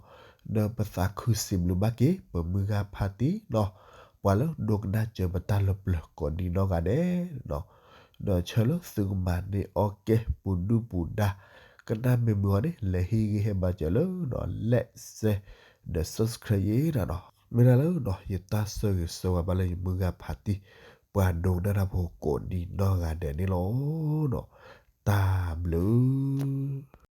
ဒီးပသးခုစံးဘျုးဘၣ်က့ၤ ပမုၢ်ဂၤဖးတံၢ်နီၤ, ပှၤလၢဒိကနၣ်စၢၤပတၢ်လၢပျၢၤကိးဒံးနီၢ်ဂၤဒဲးနီၤ, ဒီးဆၢလၢသုကမၤန့ၢ်အီၣ်ကဲပူၤဒုၣ်ပူၤဒါ ကနၣ်မ့ၢ်မုာ်အီၤန့ၣ် လဲၤဟ့ၣ်ဂံၢ်ဟ့ၣ်ဘါစၢၤလၢနီၤ like share ဒီး subscribe ယဲဒၣ်နီၤ, မ့ၢ်ဒၣ်လၢနီၤ ယတၢ်ဆၢဂ့ၤဆၢဝါဘၣ်လၢယမုၢ်ဂၤဖးတံၢ် ပှၤဒိကနၣ်တၢ်ဖိကိးဒံးနီၢ်ဂၤဒဲးန့ၣ်လီၤနီၤ, တၢ်ဘျုး